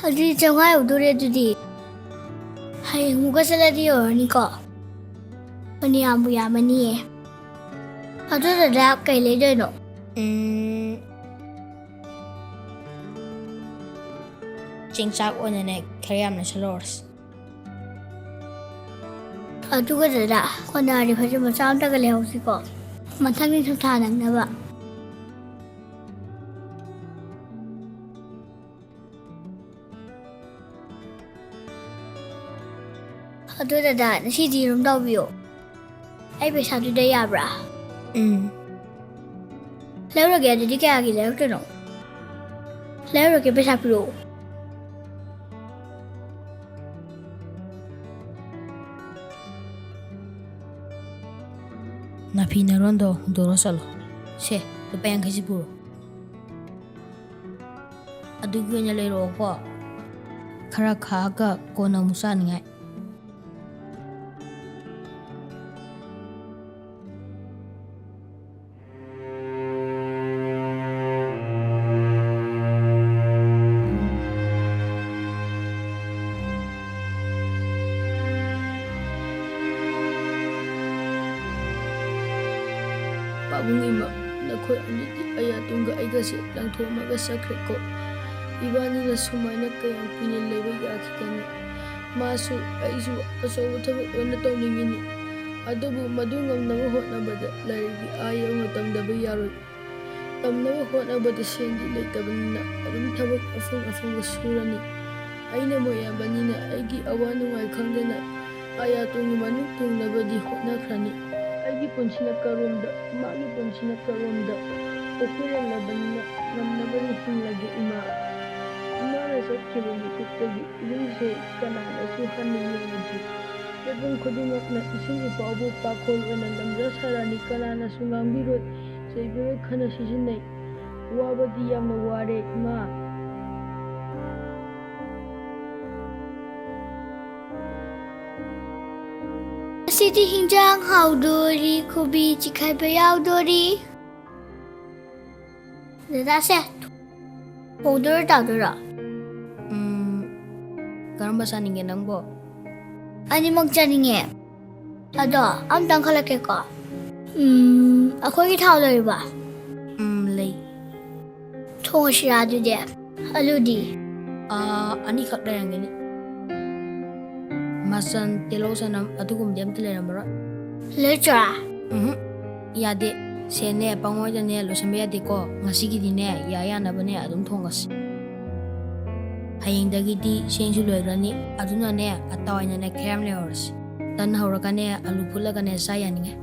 ꯑꯗꯨꯗꯤ ꯆꯥꯝꯃꯉꯥ ꯌꯧꯗꯣꯔꯦ ꯑꯗꯨꯗꯤ꯫ ꯍꯌꯦꯡ ꯑꯃꯨꯛꯀ ꯆꯠꯂꯗꯤ ꯌꯧꯔꯅꯤꯀꯣ? ꯐꯅꯌꯥꯝꯕꯨ ꯌꯥꯝꯃꯅꯤꯌꯦ꯫ ꯑꯗꯨ ꯗꯗꯥ ꯀꯩ ꯂꯩꯗꯣꯏꯅꯣ? ꯎꯝ, ꯆꯦꯡ ꯆꯥꯛ ꯑꯣꯏꯅꯅꯦ ꯈꯔ ꯌꯥꯝꯅ ꯁꯤꯜꯂꯧꯔꯁꯤ꯫ ꯑꯗꯨꯒ ꯗꯗꯥ, ꯀꯣꯟꯅꯔꯗꯤ ꯐꯖ ꯃꯆꯥ ꯑꯝꯇꯒ ꯂꯩꯍꯧꯁꯤꯀꯣ, ꯃꯊꯪ ꯅꯤꯡꯊꯝꯊꯥ ꯅꯪꯅꯕ꯫ ꯑꯗꯨ ꯗꯗꯥ, ꯉꯁꯤꯗꯤ ꯌꯦꯔꯨꯝ ꯇꯥꯎꯕꯤꯌꯣ꯫ ꯑꯩ ꯄꯩꯁꯥꯗꯨꯗ ꯌꯥꯕ꯭ꯔꯥ? ꯎꯝ꯫ ꯂꯧꯔꯒꯦ, ꯑꯗꯨꯗꯤ ꯀꯌꯥꯒꯤ ꯂꯩꯔꯛꯇꯣꯏꯅꯣ? ꯂꯩꯔꯒꯦ, ꯄꯩꯁꯥ ꯄꯤꯔꯛꯑꯣ꯫ ꯅꯥꯐꯤ ꯅꯔꯣꯟꯗꯣ ꯍꯨꯟꯗꯣꯛꯑ ꯆꯠꯂꯣ꯫ ꯁꯦ, ꯂꯨꯄꯥ ꯌꯥꯡꯈꯩꯁꯤ ꯄꯨꯔꯣ꯫ ꯑꯗꯨꯒꯤ ꯑꯣꯏꯅ ꯂꯩꯔꯛꯑꯣꯀꯣ꯫ ꯈꯔ ꯈꯥꯛꯑꯒ ꯀꯣꯟꯅ ꯑꯃꯨꯛ ꯆꯥꯅꯤꯡꯉꯥꯏ꯫ ꯄꯥꯕꯨꯡ ꯏꯃꯥ, ꯅꯈꯣꯏ ꯑꯅꯤꯗꯤ ꯑꯌꯥꯇꯨꯡꯒ ꯑꯩꯒꯁꯦ ꯂꯪꯊꯣꯛꯑꯝꯃꯒ ꯆꯠꯈ꯭ꯔꯦꯀꯣ꯫ ꯏꯕꯥꯅꯤꯅ ꯁꯨꯃꯥꯏꯅ ꯀꯌꯥꯝ ꯀꯨꯏꯅ ꯂꯩꯕ ꯌꯥꯈꯤꯒꯅꯤ? ꯃꯥꯁꯨ ꯑꯩꯁꯨ ꯑꯆꯧꯕ ꯊꯕꯛ ꯂꯣꯏꯅ ꯇꯧꯅꯤꯡꯉꯤꯅꯤ꯫ ꯑꯗꯨꯕꯨ ꯃꯗꯨ ꯉꯝꯅꯕ ꯍꯣꯠꯅꯕꯗ ꯂꯥꯏꯔꯤꯛꯇꯤ ꯑꯥ ꯌꯧꯅ ꯇꯝꯗꯕ ꯌꯥꯔꯣꯏ꯫ ꯇꯝꯅꯕ ꯍꯣꯠꯅꯕꯗ ꯁꯦꯟꯗꯤ ꯂꯩꯇꯕꯅꯤꯅ ꯑꯗꯨꯝ ꯊꯕꯛ ꯑꯐꯪ ꯑꯐꯪꯕ ꯁꯨꯔꯅꯤ꯫ ꯑꯩꯅ ꯃꯣꯏꯌꯥꯝꯕꯅꯤꯅ ꯑꯩꯒꯤ ꯑꯋꯥ ꯅꯨꯡꯉꯥꯏ ꯈꯪꯗꯅ ꯑꯌꯥꯇꯨꯡꯒꯤ ꯃꯅꯨꯡ ꯇꯨꯡꯅꯕꯗꯤ ꯍꯣꯠꯅꯈ꯭ꯔꯅꯤ꯫ ꯑꯩꯒꯤ ꯄꯨꯟꯁꯤꯅ ꯀꯔꯣꯝꯗ, ꯃꯥꯒꯤ ꯄꯨꯟꯁꯤꯅ ꯀꯔꯣꯝꯗ, ꯑꯩꯈꯣꯏ ꯂꯩꯔꯕꯅꯤꯅ ꯉꯝꯅꯕꯗꯤ ꯍꯤꯡꯂꯒꯦ ꯏꯃꯥ꯫ ꯏꯃꯥꯅ ꯆꯠꯈꯤꯕ ꯃꯤꯀꯨꯞꯇꯒꯤ ꯏꯃꯨꯡꯁꯦ ꯀꯅꯥꯅꯁꯨ ꯍꯟꯅ ꯌꯦꯡꯉꯨꯗ꯭ꯔꯤ꯫ ꯃꯤꯄꯨꯝ ꯈꯨꯗꯤꯡꯃꯛꯅ ꯏꯁꯤꯡ ꯏꯄꯥꯎꯕꯨ ꯄꯥꯈꯣꯜ ꯑꯣꯏꯅ ꯂꯝꯖꯥ ꯁꯥꯔꯥꯅꯤ, ꯀꯅꯥꯅꯁꯨ ꯉꯥꯡꯕꯤꯔꯣꯏ, ꯆꯩꯕꯤꯔꯣꯏ, ꯈꯟꯅ ꯁꯤꯖꯤꯟꯅꯩ꯫ ꯋꯥꯕꯗꯤ ꯌꯥꯝꯅ ꯋꯥꯔꯦ, ꯏꯃꯥ꯫ ꯉꯁꯤꯗꯤ ꯍꯤꯟꯖꯥꯡ ꯍꯥꯎꯗꯣꯔꯤ, ꯀꯣꯕꯤ ꯆꯤꯛꯈꯥꯏꯕ ꯌꯥꯎꯗꯣꯔꯤ꯫ ꯗꯗꯥꯁꯦ, ꯍꯧꯗꯣꯏꯔꯣ ꯇꯥꯗꯣꯏꯔꯣ? ꯎꯝ, ꯀꯔꯝꯕ ꯆꯥꯅꯤꯡꯒꯦ ꯅꯪꯕꯣ? ꯑꯅꯤꯃꯛ ꯆꯥꯅꯤꯡꯉꯦ꯫ ꯑꯗꯣ ꯑꯝꯇꯪ ꯈꯜꯂꯛꯀꯦꯀꯣ꯫ ꯎꯝ, ꯑꯩꯈꯣꯏꯒꯤ ꯊꯥꯎ ꯂꯩꯔꯤꯕꯣ? ꯎꯝ, ꯂꯩ꯫ ꯊꯣꯡꯉꯁꯤꯔꯥ ꯑꯗꯨꯗꯤ? ꯑꯂꯨꯗꯤ? ꯑꯥ, ꯑꯅꯤꯈꯛ ꯂꯩꯔꯝꯒꯅꯤ꯫ ꯃꯆꯟ, ꯇꯤꯜꯍꯧ, ꯆꯅꯝ ꯑꯗꯨꯒꯨꯝꯕꯗꯤ ꯑꯝꯇ ꯂꯩꯔꯝꯃꯔꯣꯏ꯫ ꯂꯩꯇ꯭ꯔꯥ? ꯎꯝꯍꯨꯝ, ꯌꯥꯗꯦ꯫ ꯁꯦꯟꯅꯦ ꯄꯪꯉꯣꯏꯗꯅꯦ ꯂꯣꯏꯁꯟꯕ ꯌꯥꯗꯦꯀꯣ꯫ ꯉꯁꯤꯒꯤꯗꯤꯅꯦ ꯌꯥ ꯌꯥꯅꯕꯅꯦ ꯑꯗꯨꯝ ꯊꯣꯡꯉꯁꯤ꯫ ꯍꯌꯦꯡꯗꯒꯤꯗꯤ ꯁꯦꯟꯁꯨ ꯂꯣꯏꯈ꯭ꯔꯅꯤ꯫ ꯑꯗꯨꯅꯅꯦ ꯑꯇꯥ ꯑꯣꯏꯅꯅꯦ ꯈꯔ ꯌꯥꯝ ꯂꯩꯍꯧꯔꯁꯤ꯫ ꯇꯟ ꯍꯧꯔꯒꯅꯦ ꯑꯂꯨ ꯐꯨꯠꯂꯒꯅꯦ ꯆꯥ ꯌꯥꯅꯤꯡꯉꯦ꯫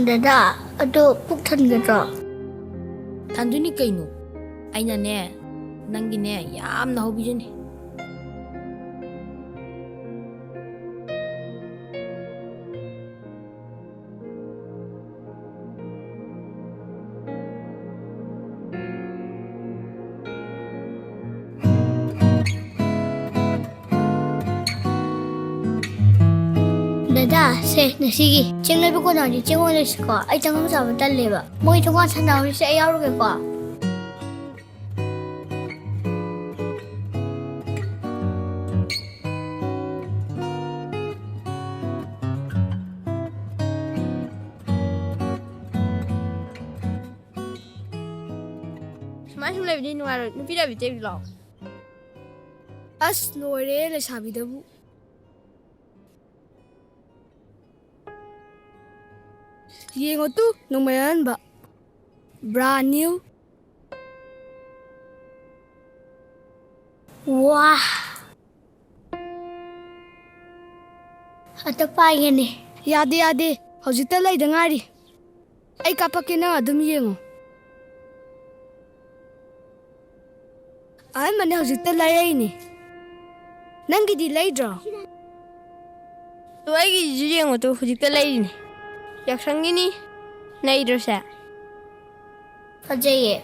ꯗꯗꯥ, ꯑꯗꯣ ꯄꯨꯛ ꯊꯟꯒꯗ꯭ꯔꯣ? ꯊꯟꯗꯣꯏꯅꯤ ꯀꯩꯅꯣ꯫ ꯑꯩꯅꯅꯦ ꯅꯪꯒꯤꯅꯦ ꯌꯥꯝꯅ ꯍꯧꯕꯤꯔꯅꯤ꯫ ꯗꯗꯥ, ꯁꯦ, ꯉꯁꯤꯒꯤ ꯆꯦꯡ ꯂꯩꯕ ꯀꯣꯟꯅꯔꯗꯤ ꯆꯦꯡ ꯑꯣꯏꯅ ꯂꯩꯁꯤꯀꯣ꯫ ꯑꯩ ꯆꯪꯐꯝ ꯆꯥꯕ ꯇꯜꯂꯦꯕ꯫ ꯃꯣꯏ ꯊꯣꯡꯒꯥꯟ ꯁꯥꯟꯅꯍꯧꯔꯤꯁꯦ ꯑꯩ ꯌꯥꯎꯔꯨꯒꯦꯀꯣ꯫ ꯁꯨꯃꯥꯏ ꯁꯨꯝ ꯂꯩꯕꯗꯤ ꯅꯨꯡꯉꯥꯏꯔꯣꯏ꯫ ꯅꯨꯄꯤ ꯂꯩꯕ ꯆꯦꯜꯂꯨ ꯂꯥꯛꯑꯣ꯫ ꯑꯁ, ꯂꯣꯏꯔꯦ ꯂꯩꯁꯥꯕꯤꯗꯕꯨ꯫ ꯌꯦꯡꯉꯣ ꯇꯨ, ꯅꯣꯡꯃꯩ ꯑꯍꯟꯕ꯫ Brand new꯫ ꯋꯥ꯫ ꯑꯇ ꯄꯥꯏꯒꯦꯅꯦ꯫ ꯌꯥꯗꯦ, ꯌꯥꯗꯦ꯫ ꯍꯧꯖꯤꯛꯇ ꯂꯩꯗ ꯉꯥꯏꯔꯤ꯫ ꯑꯩ ꯀꯥꯞꯄꯛꯀꯦ, ꯅꯪ ꯑꯗꯨꯝ ꯌꯦꯡꯉꯣ꯫ ꯑꯍꯟꯕꯅꯦ, ꯍꯧꯖꯤꯛꯇ ꯂꯩꯔꯛꯏꯅꯦ꯫ ꯅꯪꯒꯤꯗꯤ ꯂꯩꯗ꯭ꯔꯣ? ꯇꯨ, ꯑꯩꯒꯤꯁꯤꯁꯨ ꯌꯦꯡꯉꯣ ꯇꯨ, ꯍꯧꯖꯤꯛꯇ ꯂꯩꯔꯤꯅꯦ꯫ ꯌꯥꯎꯁꯪꯒꯤꯅꯤ꯫ ꯅꯩꯗ꯭ꯔꯣꯁꯦ? ꯐꯖꯩꯌꯦ꯫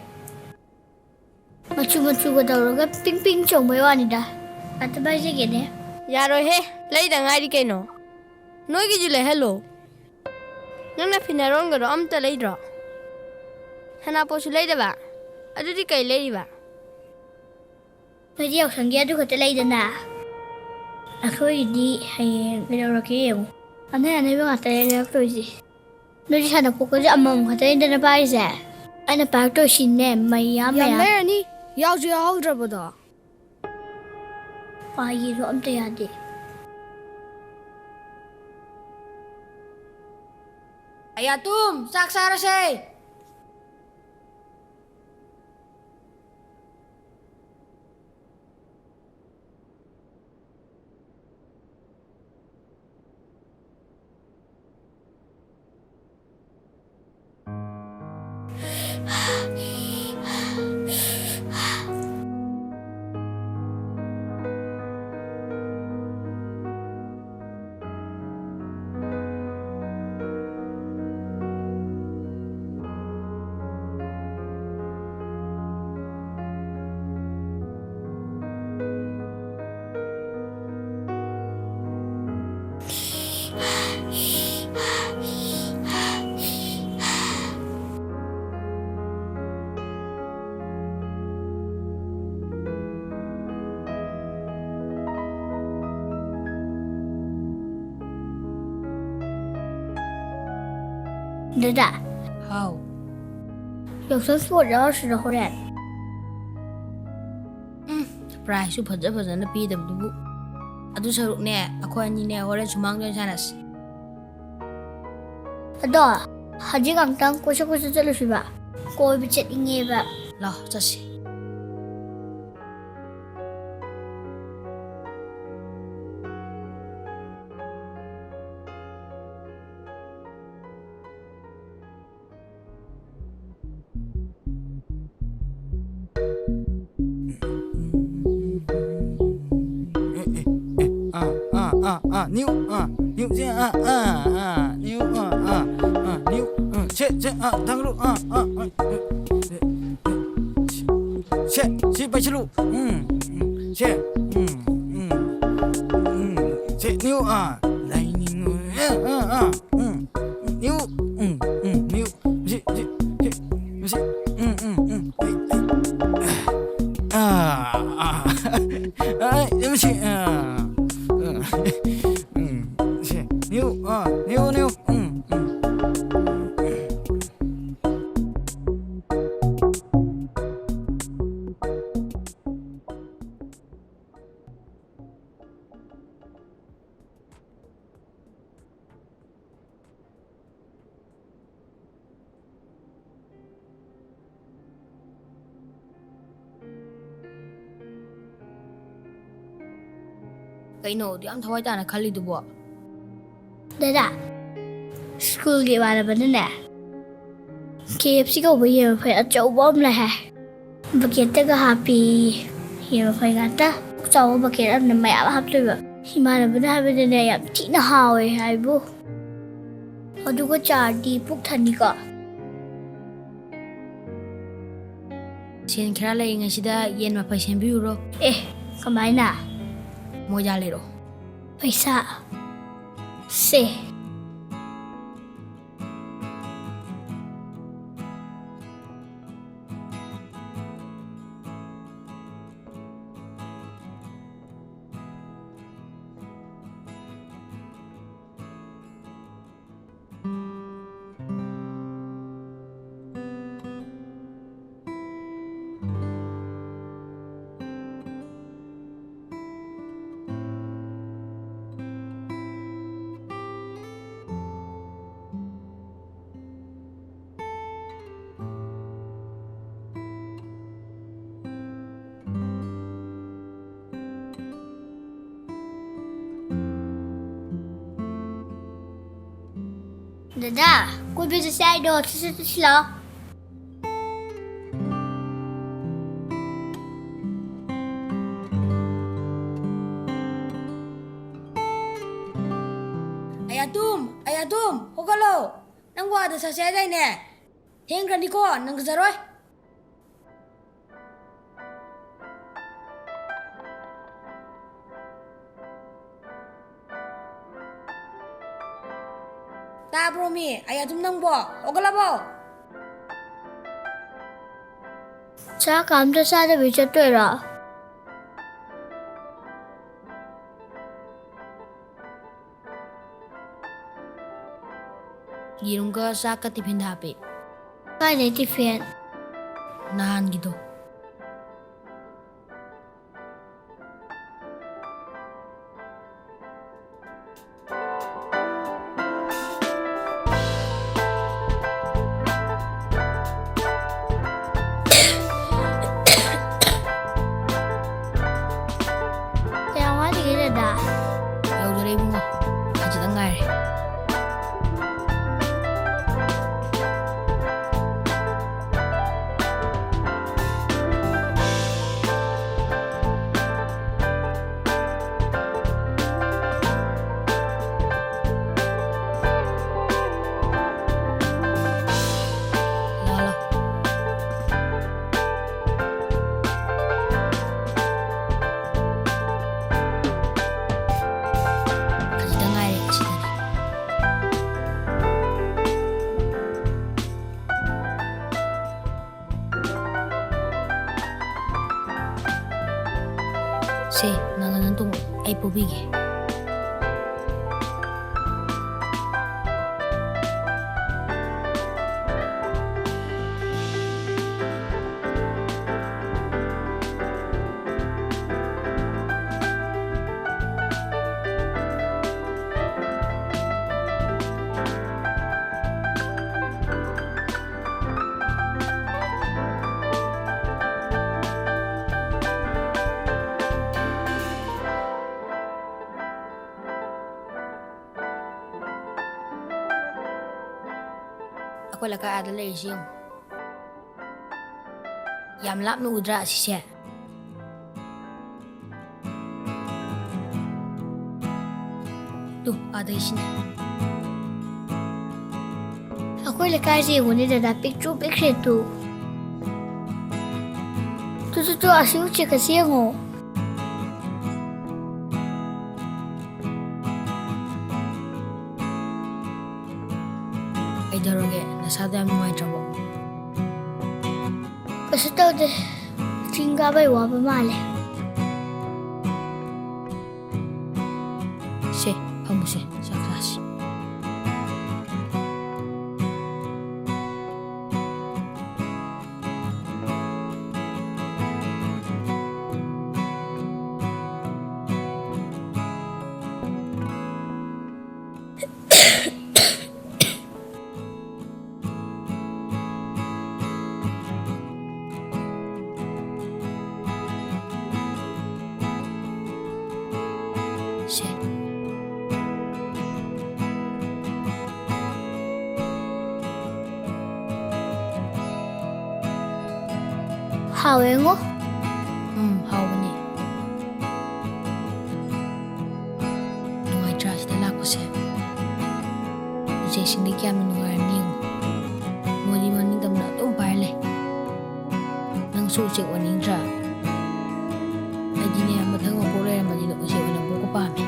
ꯃꯆꯨ ꯃꯆꯨꯒ ꯇꯧꯔꯒ ꯄꯤꯡ ꯄꯤꯡ ꯆꯣꯡꯕꯩ ꯋꯥꯅꯤꯗ꯫ ꯑꯝꯇ ꯄꯥꯏꯖꯒꯦꯅꯦ꯫ ꯌꯥꯔꯣꯏꯍꯦ, ꯂꯩꯗ ꯉꯥꯏꯔꯤ ꯀꯩꯅꯣ꯫ ꯅꯣꯏꯒꯤꯁꯨ ꯂꯩꯍꯜꯂꯣ꯫ ꯅꯪꯅ ꯐꯤꯅꯥꯏꯔꯣꯟꯒꯗꯣ ꯑꯝꯇ ꯂꯩꯗ꯭ꯔꯣ? ꯁꯅꯥꯄꯣꯠꯁꯨ ꯂꯩꯗꯕ? ꯑꯗꯨꯗꯤ ꯀꯩ ꯂꯩꯔꯤꯕ? ꯅꯣꯏꯗꯤ ꯌꯥꯎꯁꯪꯒꯤ ꯑꯗꯨ ꯈꯛꯇ ꯂꯩꯗꯅ, ꯑꯩꯈꯣꯏꯒꯤꯗꯤ ꯍꯌꯦꯡ ꯀꯩꯗꯧꯔꯛꯀꯦ ꯌꯦꯡꯉꯨ꯫ ꯑꯅꯩ ꯑꯅꯩꯕ ꯉꯥꯛꯇꯅꯦ ꯂꯩꯔꯛꯇꯣꯏꯁꯦ꯫ ꯅꯣꯏꯗꯤ ꯁꯥꯟꯅꯄꯣꯠꯀꯁꯦ ꯑꯃꯃꯝ ꯈꯛꯇꯅꯤꯗꯅ ꯄꯥꯏꯔꯤꯁꯦ꯫ ꯑꯩꯅ ꯄꯥꯏꯔꯛꯇꯣꯏꯁꯤꯅꯦ ꯃꯌꯥꯝ ꯌꯥꯝ ꯃꯌꯥꯝ꯫ ꯂꯩꯔꯅꯤ꯫ ꯌꯥꯎꯁꯨ ꯌꯥꯎꯍꯧꯗ꯭ꯔꯕꯗꯣ꯫ ꯄꯥꯏꯒꯦꯁꯨ ꯑꯝꯇ ꯌꯥꯗꯦ꯫ ꯑꯌꯥꯇꯨꯝ, ꯆꯥꯛ ꯆꯥꯔꯁꯦ꯫ ꯗꯗꯥ꯫ ꯍꯥꯎ꯫ ꯌꯥꯎꯁꯪ ꯁ꯭ꯄꯣꯔꯠ ꯌꯥꯎꯔꯁꯤꯔꯣ ꯍꯣꯔꯦꯟ? ꯎꯝ, ꯄ꯭ꯔꯥꯏꯖꯁꯨ ꯐꯖ ꯐꯖꯅ ꯄꯤꯗꯕꯗꯨꯕꯨ꯫ ꯑꯗꯨ ꯁꯔꯨꯛꯅꯦ, ꯑꯩꯈꯣꯏ ꯑꯅꯤꯅꯦ ꯍꯣꯔꯦꯟ ꯁꯨꯃꯥꯡꯗ ꯑꯣꯏꯅ ꯁꯥꯟꯅꯁꯤ꯫ ꯑꯗꯣ, ꯍꯧꯖꯤꯛ ꯑꯃꯨꯛꯇꯪ ꯀꯣꯏꯆꯠ ꯀꯣꯏꯆꯠ ꯆꯠꯂꯨꯁꯤꯕ? ꯀꯣꯏꯕ ꯆꯠꯅꯤꯡꯉꯦꯕ꯫ ꯂꯥꯎ, ꯆꯠꯁꯤ꯫ ꯑꯥ, ꯑꯥ, ꯑꯥ, ꯑꯥ, ꯅꯤꯌꯨ, ꯑꯥ, ꯅꯤꯌꯨ, ꯁꯦ, ꯑꯥ, ꯑꯥ, ꯑꯥ, ꯅꯤꯌꯨ, ꯑꯥ, ꯑꯥ, ꯁꯦ, ꯁꯦ, ꯑꯥ, ꯊꯥꯡꯒꯠꯂꯨ, ꯑꯥ, ꯑꯥ, ꯑꯥ, ꯁꯦ, ꯁꯦ, ꯁꯤ ꯄꯥꯏꯁꯤꯜꯂꯨ, ꯎꯝ, ꯎꯝ, ꯁꯦ, ꯎꯝ, ꯎꯝ, ꯎꯝ, ꯁꯦ, ꯅꯤꯌꯨ, ꯑꯥ, ꯂꯥꯏꯅꯤꯡ, ꯑꯥ, ꯑꯥ, ꯑꯥ, ꯎꯝ, ꯅꯤꯌꯨ, ꯎꯝ, ꯎꯝ, ꯅꯤꯌꯨ, ꯁꯤ, ꯁꯤ, ꯁꯤ, ꯁꯤ, ꯎꯝ, ꯎꯝ, ꯎꯝ, ꯑꯩ, ꯑꯩ, ꯑꯥ, ꯑꯥ, ꯑꯥ, ꯁꯤ, ꯑꯥ, ꯑꯥ, ꯎꯝ, ꯁꯤ, ꯅꯤꯌꯨ, ꯑꯥ, ꯅꯤꯌꯨ, ꯅꯤꯌꯨ, ꯎꯝ, ꯎꯝ꯫ ꯀꯩꯅꯣ ꯑꯗꯨ ꯌꯥꯝ ꯊꯋꯥꯏ ꯇꯥꯅ ꯈꯜꯂꯤꯗꯨꯕꯣ? ꯗꯗꯥ, ꯁ꯭ꯀꯨꯜꯒꯤ ꯏꯃꯥꯟꯅꯕꯅꯅꯦ, ꯀꯦ ꯑꯦꯐ ꯁꯤ ꯀꯧꯕ ꯌꯦꯟ ꯃꯐꯩ ꯑꯆꯧꯕ ꯑꯃ ꯂꯩ ꯍꯥꯏ꯫ ꯕꯛꯀꯦꯠꯇꯒ ꯍꯥꯞꯄꯤ꯫ ꯌꯦꯟ ꯃꯐꯩ ꯉꯥꯛꯇ꯫ ꯄꯨꯛ ꯆꯥꯎꯕ ꯕꯛꯀꯦꯠ ꯑꯃꯗ ꯃꯌꯥꯝ ꯍꯥꯞꯇꯣꯏꯕ꯫ ꯏꯃꯥꯟꯅꯕꯅ ꯍꯥꯏꯕꯗꯅꯦ, ꯌꯥꯝ ꯊꯤꯅ ꯍꯥꯎꯋꯦ ꯍꯥꯏꯕꯨ꯫ ꯑꯗꯨꯒ ꯆꯥꯔꯗꯤ ꯄꯨꯛ ꯊꯟꯅꯤꯀꯣ꯫ ꯁꯦꯟ ꯈꯔ ꯂꯩꯔꯤꯉꯩꯁꯤꯗ ꯌꯦꯟ ꯃꯐꯩ ꯁꯦꯝꯕꯤꯌꯨꯔꯣ? ꯑꯦ, ꯀꯃꯥꯏꯅ? ꯃꯣꯏꯗ ꯂꯩꯔꯛꯑꯣ꯫ ꯄꯩꯁꯥ꯫ ꯁꯦ꯫ ꯗꯗꯥ, ꯀꯣꯏꯕ ꯆꯠꯁꯦ ꯍꯥꯏꯗꯣ, ꯆꯠꯁꯤ, ꯆꯠꯁꯤ ꯂꯥꯛꯑꯣ꯫ ꯑꯌꯥꯇꯨꯝ, ꯑꯌꯥꯇꯨꯝ, ꯍꯧꯒꯠꯂꯣ꯫ ꯅꯪꯕꯨ ꯑꯥꯗ ꯆꯠꯁꯦ ꯍꯥꯏꯗꯥꯏꯅꯦ? ꯊꯦꯡꯈ꯭ꯔꯅꯤꯀꯣ, ꯅꯪꯖꯔꯣꯏ꯫ ꯇꯥꯕ꯭ꯔꯣ ꯃꯤ? ꯑꯌꯥꯇꯨꯝ ꯅꯪꯕꯣ? ꯍꯧꯒꯠꯂꯕꯣ? ꯆꯥꯛꯀ ꯑꯝꯇ ꯆꯥꯗꯕꯤ ꯆꯠꯇꯣꯏꯔꯣ? ꯌꯦꯔꯨꯝꯒ ꯆꯥꯛꯀ ꯇꯤꯐꯤꯟꯗ ꯍꯥꯞꯄꯤ꯫ ꯀꯥꯏꯗꯩ ꯇꯤꯐꯤꯟ? ꯅꯍꯥꯟꯒꯤꯗꯣ꯫ ꯀꯌꯥꯝ ꯋꯥꯠꯂꯤꯒꯦ ꯗꯗꯥ? ꯁꯦ, ꯅꯪ ꯅꯪ ꯇꯣꯡꯉꯣ, ꯑꯩ ꯄꯨꯕꯤꯒꯦ꯫ ꯑꯩꯈꯣꯏ ꯂꯩꯀꯥꯏ ꯑꯥꯗ ꯂꯩꯔꯤꯁꯤ ꯌꯦꯡꯉꯨ꯫ ꯌꯥꯝ ꯂꯥꯞꯅ ꯎꯗ꯭ꯔꯥ ꯑꯁꯤꯁꯦ? ꯇꯨ, ꯑꯥꯗꯩꯁꯤꯅꯦ꯫ ꯑꯩꯈꯣꯏ ꯂꯩꯀꯥꯏꯁꯦ ꯌꯦꯡꯉꯨꯅꯦ ꯗꯗꯥ, ꯄꯤꯛꯇ꯭ꯔꯨ ꯄꯤꯛꯈ꯭ꯔꯦ ꯇꯨ꯫ ꯇꯨ, ꯇꯨ, ꯇꯨ, ꯑꯁꯤ ꯎꯆꯦꯛ ꯑꯁꯤ ꯌꯦꯡꯉꯣ꯫ ꯀꯩꯗꯧꯔꯒꯦ? ꯅꯁꯥꯗꯣ ꯌꯥꯝ ꯅꯨꯡꯉꯥꯏꯇ꯭ꯔꯕꯣ? ꯀꯩꯁꯨ ꯇꯧꯗꯦ꯫ ꯆꯤꯡ ꯀꯥꯕꯩ ꯋꯥꯕ ꯃꯥꯜꯂꯦ꯫ ꯁꯦ, ꯐꯝꯃꯨꯁꯦ, ꯆꯥꯛ ꯆꯥꯁꯤ꯫ ꯁꯦ꯫ ꯍꯥꯎꯋꯦꯉꯣ꯫ ꯎꯝ, ꯍꯥꯎꯕꯅꯦ꯫ ꯅꯨꯡꯉꯥꯏꯇ꯭ꯔꯥ ꯁꯤꯗ ꯂꯥꯛꯄꯁꯦ? ꯎꯆꯦꯛꯁꯤꯡꯗꯤ ꯀꯌꯥꯝ ꯅꯨꯡꯉꯥꯏꯔꯝꯅꯤ ꯌꯦꯡꯉꯨ꯫ ꯃꯣꯏꯗꯤ ꯃꯅꯤꯡ ꯇꯝꯅ ꯑꯗꯨꯝ ꯄꯥꯏꯔ ꯂꯩ꯫ ꯅꯪꯁꯨ ꯎꯆꯦꯛ ꯑꯣꯏꯅꯤꯡꯗ꯭ꯔꯥ? ꯑꯩꯗꯤꯅꯦ, ꯃꯊꯪ ꯃꯄꯣꯛ ꯂꯩꯔꯝꯃꯗꯤꯅꯦ, ꯎꯆꯦꯛ ꯑꯣꯏꯅ ꯄꯣꯛꯄ ꯄꯥꯝꯃꯤ꯫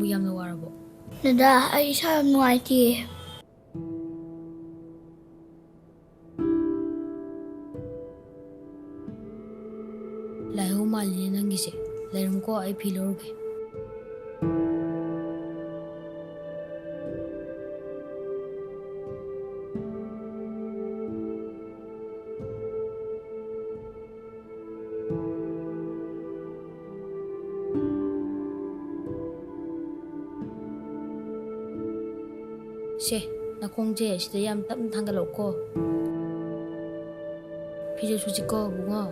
ꯌꯥꯝꯅ ꯋꯥꯔꯕꯣ? ꯗꯗꯥ, ꯑꯩ ꯏꯁꯥ ꯌꯥꯝ ꯅꯨꯡꯉꯥꯏꯇꯦ꯫ ꯂꯥꯏꯍꯧ ꯃꯥꯜꯂꯤꯅꯦ ꯅꯪꯒꯤꯁꯦ꯫ ꯂꯩꯔꯝꯀꯣ, ꯑꯩ ꯐꯤ ꯂꯧꯔꯨꯒꯦ꯫ ꯁꯦ, ꯅꯈꯣꯡꯁꯦ ꯁꯤꯗ ꯌꯥꯝ ꯇꯞꯅ ꯊꯥꯡꯒꯠꯂꯛꯎꯀꯣ꯫ ꯐꯤꯖꯣꯜ ꯁꯨꯁꯤꯀꯣ, ꯕꯨꯡꯉꯣ꯫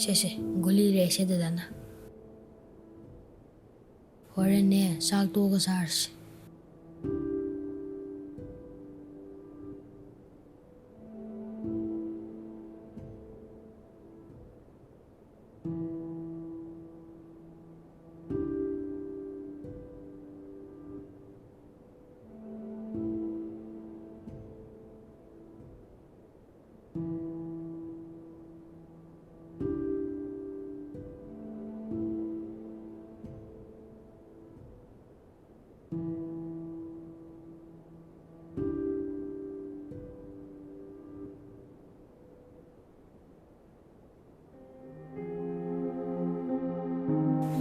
ꯁꯦ, ꯁꯦ, ꯒꯨꯂꯤ ꯂꯩꯔꯁꯦ ꯗꯗꯥꯅ꯫ ꯍꯣꯔꯦꯟꯅꯦ, ꯆꯥꯛ ꯇꯣꯛꯑꯒ ꯆꯥꯔꯁꯤ꯫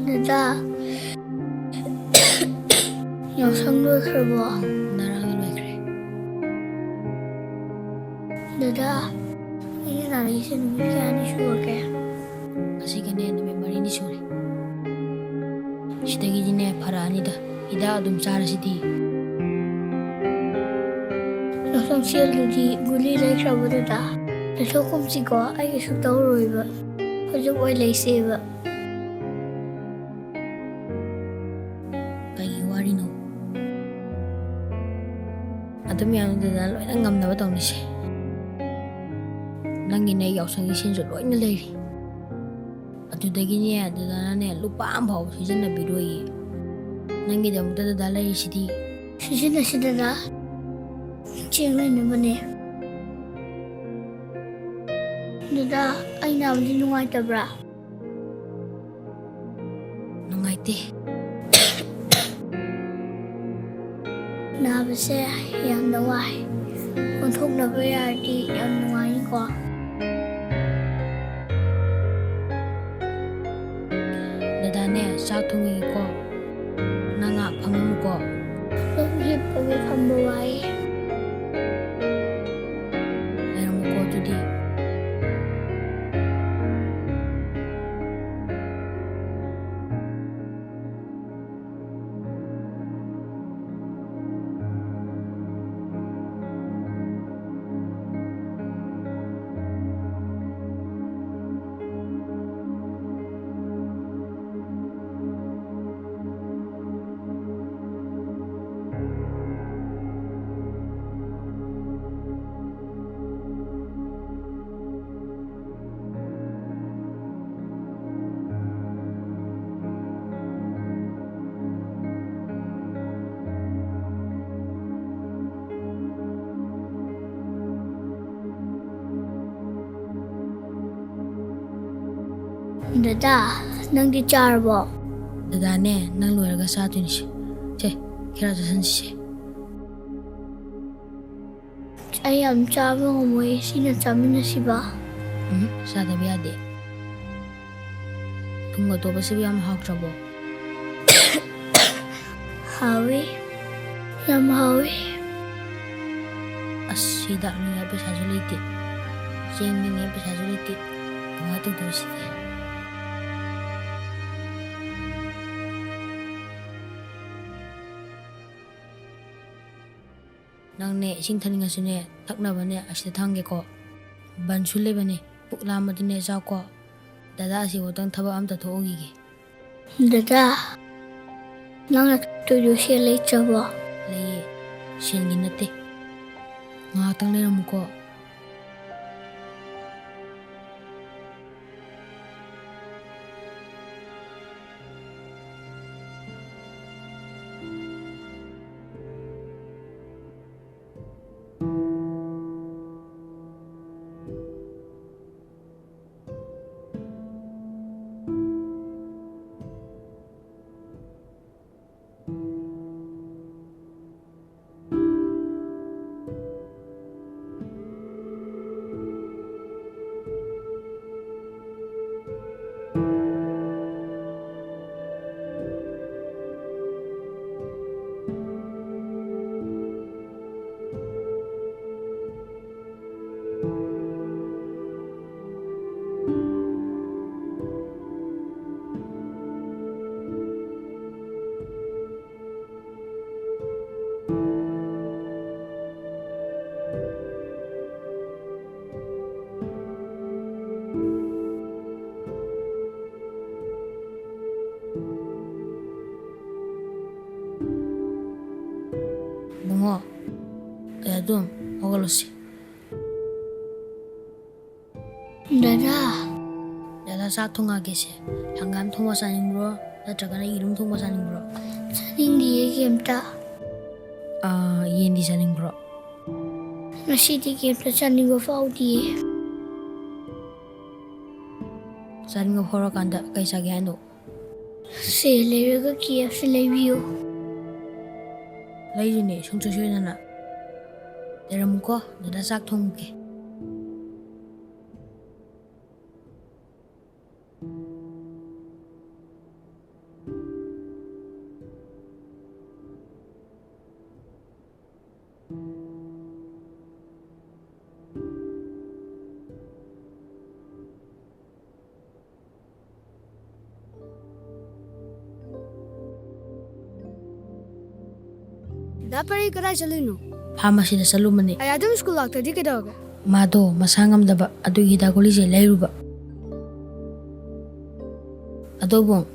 ꯗꯗꯥ, ꯌꯥꯎꯁꯪ ꯂꯣꯏꯈ꯭ꯔꯕꯣ? ꯉꯔꯥꯡꯅ ꯂꯣꯏꯈ꯭ꯔꯦ꯫ ꯗꯗꯥ, ꯑꯩꯅ ꯅꯥꯔꯛꯏꯁꯦ ꯅꯨꯃꯤꯠ ꯀꯌꯥꯅꯤ ꯁꯨꯔꯒꯦ? ꯉꯁꯤꯒꯅꯦ ꯅꯨꯃꯤꯠ ꯃꯔꯤꯅꯤ ꯁꯨꯔꯦ꯫ ꯁꯤꯗꯒꯤꯗꯤꯅꯦ ꯐꯔꯛꯑꯅꯤꯗ꯫ ꯍꯤꯗꯥꯛ ꯑꯗꯨꯝ ꯆꯥꯔꯁꯤꯗꯤ꯫ ꯌꯥꯎꯁꯪ ꯁꯦꯜꯗꯨꯗꯤ ꯒꯨꯂꯤ ꯂꯩꯈ꯭ꯔꯕꯗꯨꯗ ꯂꯩꯊꯣꯛꯀꯨꯝꯁꯤꯀꯣ, ꯑꯩ ꯀꯩꯁꯨ ꯇꯧꯔꯣꯏꯕ꯫ ꯍꯧꯖꯤꯛ ꯑꯣꯏ ꯂꯩꯁꯦꯕ꯫ ꯀꯩꯒꯤ ꯋꯥꯔꯤꯅꯣ? ꯑꯗꯨ ꯃꯌꯥꯝꯗꯨꯗ ꯂꯣꯏꯅ ꯉꯝꯅꯕ ꯇꯧꯅꯤꯁꯦ꯫ ꯅꯪꯒꯤꯅꯦ ꯌꯥꯎꯁꯪꯒꯤ ꯁꯦꯟꯁꯨ ꯂꯣꯏꯅ ꯂꯩꯔꯤ꯫ ꯑꯗꯨꯗꯒꯤꯅꯦ, ꯗꯗꯥꯅꯅꯦ ꯂꯨꯄꯥ ꯑꯃ ꯐꯥꯎꯕ ꯁꯤꯖꯤꯟꯅꯕꯤꯔꯣꯏꯌꯦ꯫ ꯅꯪꯒꯤꯗꯃꯛꯇ ꯗꯗꯥ ꯂꯩꯔꯤꯁꯤꯗꯤ꯫ ꯁꯤꯖꯤꯟꯅꯁꯤ ꯗꯗꯥ, ꯆꯦꯡ ꯂꯩꯅꯕꯅꯦ꯫ ꯗꯗꯥ, ꯑꯩ ꯅꯥꯕꯗꯤ ꯅꯨꯡꯉꯥꯏꯇꯕ꯭ꯔꯥ? ꯅꯨꯡꯉꯥꯏꯇꯦ꯫ ꯅꯥꯕꯁꯦ ꯌꯥꯝꯅ ꯋꯥꯏ꯫ ꯑꯣꯟꯊꯣꯛꯅꯕ ꯌꯥꯔꯗꯤ ꯌꯥꯝ ꯅꯨꯡꯉꯥꯏꯅꯤꯀꯣ꯫ ꯗꯗꯥꯅꯦ, ꯆꯥꯛ ꯊꯣꯡꯉꯤꯀꯣ꯫ ꯅꯪ ꯉꯥꯛ ꯐꯝꯃꯝꯃꯨꯀꯣ꯫ ꯑꯗꯨꯝ ꯍꯤꯞꯄꯒ ꯐꯝꯕ ꯋꯥꯏ꯫ ꯂꯩꯔꯝꯃꯨꯀꯣ ꯑꯗꯨꯗꯤ꯫ ꯗꯗꯥ, ꯅꯪꯗꯤ ꯆꯥꯔꯕꯣ? ꯗꯗꯥꯅꯦ, ꯅꯪ ꯂꯣꯏꯔꯒ ꯆꯥꯗꯣꯏꯅꯤꯁꯦ꯫ ꯁꯦ, ꯈꯔ ꯆꯥꯁꯤꯟꯁꯤꯁꯦ꯫ ꯑꯩ ꯌꯥꯝ ꯆꯥꯕ ꯉꯝꯃꯣꯏ, ꯁꯤꯅ ꯆꯥꯃꯤꯟꯅꯁꯤꯕ꯫ ꯎꯝ, ꯆꯥꯗꯕ ꯌꯥꯗꯦ꯫ ꯊꯨꯝ ꯑꯇꯣꯞꯄꯁꯤꯕꯨ ꯌꯥꯝ ꯍꯥꯎꯇ꯭ꯔꯕꯣ? ꯍꯥꯎꯋꯤ, ꯌꯥꯝ ꯍꯥꯎꯋꯤ꯫ ꯑꯁ, ꯍꯤꯗꯥꯛ ꯂꯩꯅꯤꯡꯉꯥꯏ ꯄꯩꯁꯥꯁꯨ ꯂꯩꯇꯦ, ꯆꯦꯡ ꯂꯩꯅꯤꯡꯉꯥꯏ ꯄꯩꯁꯥꯁꯨ ꯂꯩꯇꯦ, ꯀꯃꯥꯏꯅ ꯇꯧꯗꯣꯏꯅꯣ ꯁꯤꯗꯤ? ꯅꯪꯅꯦ ꯏꯁꯤꯡ ꯊꯛꯅꯤꯡꯉꯁꯨꯅꯦ, ꯊꯛꯅꯕꯅꯦ ꯑꯁꯤꯗ ꯊꯝꯒꯦꯀꯣ꯫ ꯕꯟꯁꯨ ꯂꯩꯕꯅꯦ, ꯄꯨꯛ ꯂꯥꯝꯃꯗꯤꯅꯦ ꯆꯥꯎꯀꯣ꯫ ꯗꯗꯥ ꯑꯁꯤꯐꯥꯎꯗꯪ ꯊꯕꯛ ꯑꯝꯇ ꯊꯣꯛꯎꯈꯤꯒꯦ꯫ ꯗꯗꯥ, ꯅꯪꯅ ꯊꯛꯇꯣꯏꯗꯣ ꯁꯦꯜ ꯂꯩꯇ꯭ꯔꯕꯣ? ꯂꯩꯌꯦ, ꯁꯦꯜꯒꯤ ꯅꯠꯇꯦ꯫ ꯉꯥꯏꯍꯥꯛꯇꯪ ꯂꯩꯔꯝꯃꯨꯀꯣ꯫ ꯕꯨꯡꯉꯣ, ꯑꯦ, ꯑꯗꯨꯝ ꯍꯧꯒꯠꯂꯁꯤ꯫ ꯗꯗꯥ꯫ ꯗꯗꯥ, ꯆꯥꯛ ꯊꯣꯡꯉꯒꯦꯁꯦ꯫ ꯍꯪꯒꯥꯝ ꯊꯣꯡꯕ ꯆꯥꯅꯤꯡꯕ꯭ꯔꯣ? ꯅꯠꯇ꯭ꯔꯒꯅ ꯌꯦꯔꯨꯝ ꯊꯣꯡꯕ ꯆꯥꯅꯤꯡꯕ꯭ꯔꯣ? ꯆꯥꯅꯤꯡꯗꯤꯌꯦ ꯀꯩꯝꯇ꯫ ꯑꯥ, ꯌꯦꯟꯗꯤ ꯆꯥꯅꯤꯡꯕ꯭ꯔꯣ? ꯉꯁꯤꯗꯤ ꯀꯩꯝꯇ ꯆꯥꯅꯤꯡꯕ ꯐꯥꯎꯗꯤꯌꯦ꯫ ꯆꯥꯅꯤꯡꯕ ꯐꯥꯎꯔꯀꯥꯟꯗ ꯀꯩ ꯆꯥꯒꯦ ꯍꯥꯏꯅꯣ? ꯁꯦꯜ ꯂꯩꯔꯒ ꯀꯦ ꯑꯦꯐ ꯁꯤ ꯂꯩꯕꯤꯌꯨ꯫ ꯂꯩꯔꯤꯅꯦ, ꯁꯨꯡꯁꯣꯏ ꯁꯣꯏꯗꯅ꯫ ꯂꯩꯔꯝꯃꯨꯀꯣ, ꯗꯗꯥ ꯆꯥꯛ ꯊꯣꯡꯒꯦ꯫ ꯗꯥ ꯄꯔꯤ, ꯀꯗꯥꯏ ꯆꯠꯂꯨꯏꯅꯣ? ꯐꯥꯔꯃꯥꯁꯤꯗ ꯆꯠꯂꯨꯕꯅꯦ꯫ ꯑꯩ ꯑꯗꯨꯝ ꯁ꯭ꯀꯨꯜ ꯂꯥꯛꯇ꯭ꯔꯗꯤ ꯀꯩꯗꯧꯔꯒꯦ? ꯃꯥꯗꯣ ꯃꯁꯥ ꯉꯝꯗꯕ, ꯑꯗꯨꯒꯤ ꯍꯤꯗꯥꯛ ꯒꯨꯂꯤꯁꯦ ꯂꯩꯔꯨꯕ꯫ ꯑꯗꯣ ꯕꯣꯡ,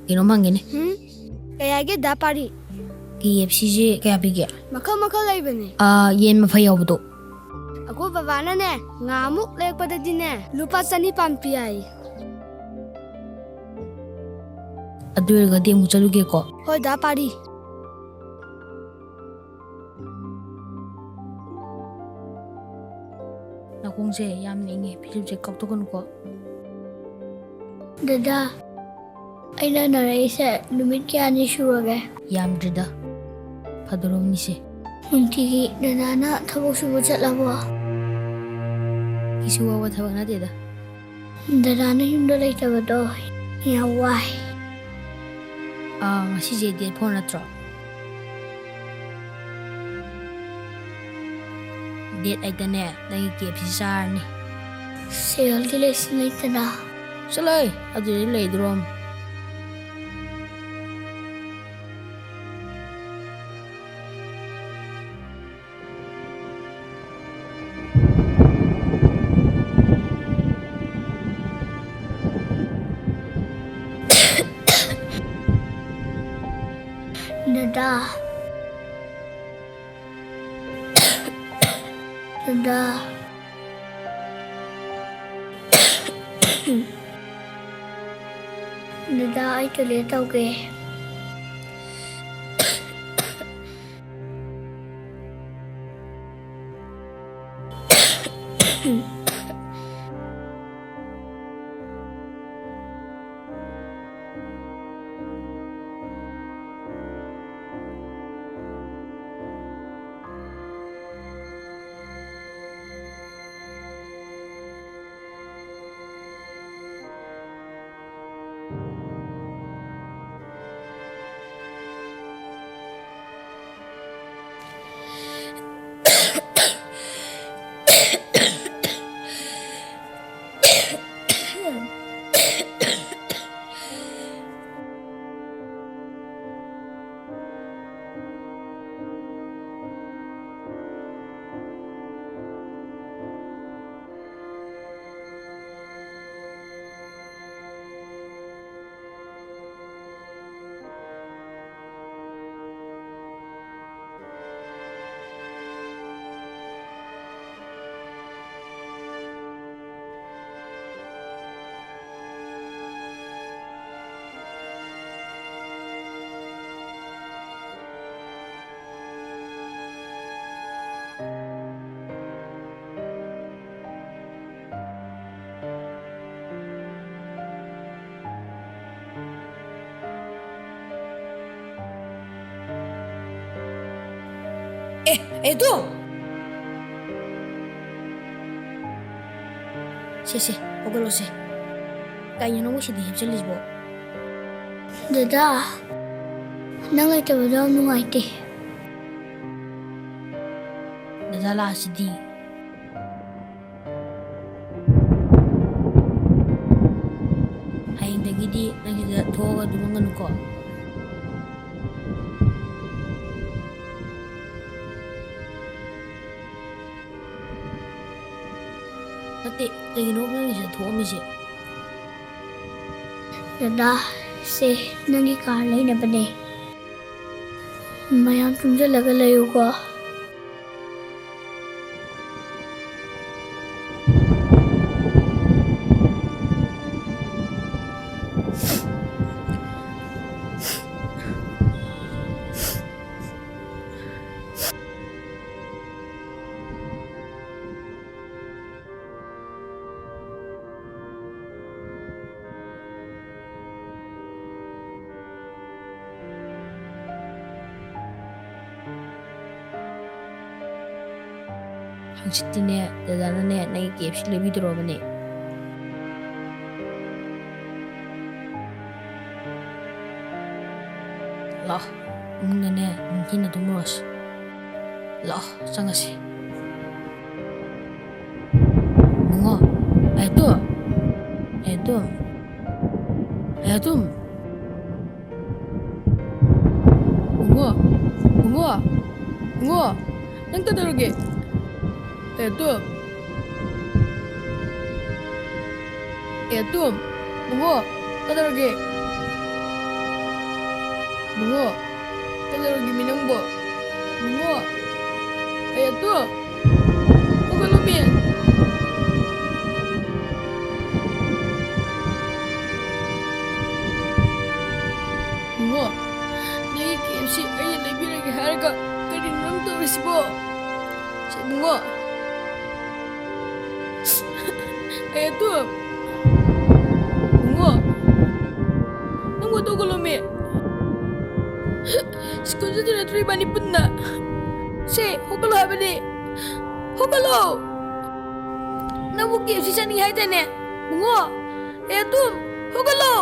ꯀꯩꯅꯣꯝ ꯍꯪꯒꯦꯅꯦ꯫ ꯍꯨꯝ? ꯀꯩ ꯍꯥꯏꯒꯦ ꯗꯥ ꯄꯥꯔꯤ? ꯀꯦ ꯑꯦꯐ ꯁꯤꯁꯦ ꯀꯌꯥ ꯄꯤꯒꯦ? ꯃꯈꯜ ꯃꯈꯜ ꯂꯩꯕꯅꯦ꯫ ꯑꯥ, ꯌꯦꯟ ꯃꯐꯩ ꯌꯥꯎꯕꯗꯣ꯫ ꯑꯩꯈꯣꯏ ꯕꯕꯥꯅꯅꯦ, ꯉꯍꯥꯟꯃꯨꯛ ꯂꯩꯔꯛꯄꯗꯗꯤꯅꯦ, ꯂꯨꯄꯥ ꯆꯅꯤꯄꯥꯟ ꯄꯤ ꯍꯥꯏ꯫ ꯑꯗꯨ ꯑꯣꯏꯔꯒꯗꯤ ꯑꯃꯨꯛ ꯆꯠꯂꯨꯒꯦꯀꯣ꯫ ꯍꯣꯏ ꯗꯥ ꯄꯥꯔꯤ꯫ ꯅꯥꯀꯣꯡꯁꯦ ꯌꯥꯝ ꯂꯦꯡꯉꯦ, ꯐꯤꯖꯦꯞꯁꯦ ꯀꯥꯎꯊꯣꯛꯀꯅꯨꯀꯣ꯫ ꯗꯗꯥ, ꯑꯩꯅ ꯅꯥꯔꯛꯏꯁꯦ ꯅꯨꯃꯤꯠ ꯀꯌꯥꯅꯤ ꯁꯨꯔꯒꯦ? ꯌꯥꯝꯗ꯭ꯔꯤꯗ, ꯐꯗꯣꯔꯝꯅꯤꯁꯦ꯫ ꯅꯨꯡꯇꯤꯒꯤ ꯗꯗꯥꯅ ꯊꯕꯛ ꯁꯨꯕ ꯆꯠꯂꯕꯣ? ꯀꯩꯁꯨ ꯋꯥꯕ ꯊꯕꯛ ꯅꯠꯇꯦꯗ꯫ ꯗꯗꯥꯅ ꯌꯨꯝꯗ ꯂꯩꯇꯕꯗꯣ ꯌꯥꯝ ꯋꯥꯏ꯫ ꯑꯥ, ꯉꯁꯤꯁꯦ ꯗꯦꯠ ꯐꯣꯔ ꯅꯠꯇ꯭ꯔꯣ? ꯗꯦꯠ ꯑꯩꯠꯇꯅꯦ, ꯅꯪꯒꯤ ꯀꯦ ꯑꯦꯐ ꯁꯤ ꯆꯥꯔꯅꯤ꯫ ꯁꯦꯜꯗꯤ ꯂꯩꯁꯨ ꯂꯩꯇꯅ꯫ ꯆꯠꯂꯣꯍꯦ, ꯑꯗꯨꯗꯤ ꯂꯩꯗ꯭ꯔꯣꯝ꯫ ꯗꯗꯥ꯫ ꯗꯗꯥ꯫ ꯗꯗꯥ, ꯑꯩ ꯇꯣꯏꯂꯦꯠ ꯇꯧꯒꯦ꯫ ꯑꯦ, ꯑꯦ, ꯇꯨ! ꯁꯦ, ꯁꯦ, ꯍꯧꯒꯠꯂꯣꯁꯦ꯫ ꯀꯩꯅꯣ ꯅꯪꯕꯨ ꯁꯤꯗꯤ ꯍꯤꯞꯆꯜꯂꯤꯁꯤꯕꯣ? ꯗꯗꯥ, ꯅꯪ ꯂꯩꯇꯕꯗꯣ ꯌꯥꯝ ꯅꯨꯡꯉꯥꯏꯇꯦ꯫ ꯗꯗꯥ ꯂꯥꯛꯑꯁꯤꯗꯤ꯫ ꯍꯌꯦꯡꯗꯒꯤꯗꯤ ꯅꯪ ꯁꯤꯗ ꯊꯣꯛꯑꯒ ꯇꯨꯝꯃꯝꯒꯅꯨꯀꯣ꯫ ꯅꯠꯇꯦ, ꯀꯩꯒꯤꯅꯣ ꯅꯪꯒꯤꯁꯤꯗ ꯊꯣꯛꯑꯝꯃꯤꯁꯦ? ꯗꯗꯥ, ꯁꯦ ꯅꯪꯒꯤ ꯀꯥ ꯂꯩꯅꯕꯅꯦ꯫ ꯃꯌꯥꯝ ꯇꯨꯝꯁꯤꯜꯂꯒ ꯂꯩꯌꯨꯀꯣ꯫ ꯍꯪꯆꯤꯠꯇꯤꯅꯦ, ꯗꯗꯥꯅꯅꯦ, ꯅꯪꯒꯤ ꯀꯦ ꯑꯦꯐ ꯁꯤ ꯂꯩꯕꯤꯗꯣꯔꯕꯅꯦ꯫ ꯂꯥꯛꯑꯣ, ꯏꯃꯨꯡꯗꯅꯦ, ꯅꯤꯡꯊꯤꯅ ꯇꯨꯝꯃꯨꯔꯁꯤ꯫ ꯂꯥꯛꯑꯣ, ꯆꯪꯉꯁꯤ꯫ ꯕꯨꯡꯉꯣ, ꯑꯌꯥꯇꯣꯝ, ꯑꯌꯥꯇꯣꯝ, ꯑꯌꯥꯇꯣꯝ꯫ ꯕꯨꯡꯉꯣ, ꯕꯨꯡꯉꯣ, ꯕꯨꯡꯉꯣ, ꯅꯪ ꯀꯩꯗꯧꯔꯒꯦ? ꯑꯌꯥꯇꯣꯝ꯫ ꯑꯌꯥꯇꯣꯝ, ꯕꯨꯡꯉꯣ, ꯀꯩꯗꯧꯔꯒꯦ? ꯕꯨꯡꯉꯣ, ꯀꯩꯗꯧꯔꯒꯦꯃꯤ ꯅꯪꯕꯣ? ꯕꯨꯡꯉꯣ, ꯑꯌꯥꯇꯣꯝ, ꯍꯧꯒꯠꯂꯣꯃꯤ꯫ ꯕꯨꯡꯉꯣ, ꯅꯪꯒꯤ ꯀꯦ ꯑꯦꯐ ꯁꯤ ꯑꯩꯅ ꯂꯩꯕꯤꯔꯒꯦ ꯍꯥꯏꯔꯒ ꯀꯔꯤꯅꯣ ꯅꯪ ꯇꯧꯔꯤꯁꯤꯕꯣ? ꯁꯦ ꯕꯨꯡꯉꯣ꯫ ꯑꯌꯥꯇꯣꯝ꯫ ꯕꯨꯡꯉꯣ꯫ ꯅꯪꯕꯨ ꯍꯧꯒꯠꯂꯣꯃꯤ꯫ ꯁ꯭ꯀꯨꯜ ꯆꯠꯇꯣꯏ ꯅꯠꯇ꯭ꯔꯣ ꯏꯕꯥꯅꯤ ꯄꯨꯟꯅ? ꯁꯦ, ꯍꯧꯒꯠꯂꯣ ꯍꯥꯏꯕꯅꯦ꯫ ꯍꯧꯒꯠꯂꯣ꯫ ꯅꯪꯕꯨ ꯀꯦ ꯑꯦꯐ ꯁꯤ ꯆꯥꯅꯤꯡꯉꯦ ꯍꯥꯏꯗꯥꯏꯅꯦ? ꯕꯨꯡꯉꯣ, ꯑꯌꯥꯇꯣꯝ, ꯍꯧꯒꯠꯂꯣ꯫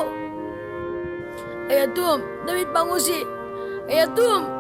ꯑꯌꯥꯇꯣꯝ, ꯅꯃꯤꯠ ꯄꯥꯡꯉꯣꯁꯤ꯫ ꯑꯌꯥꯇꯣꯝ꯫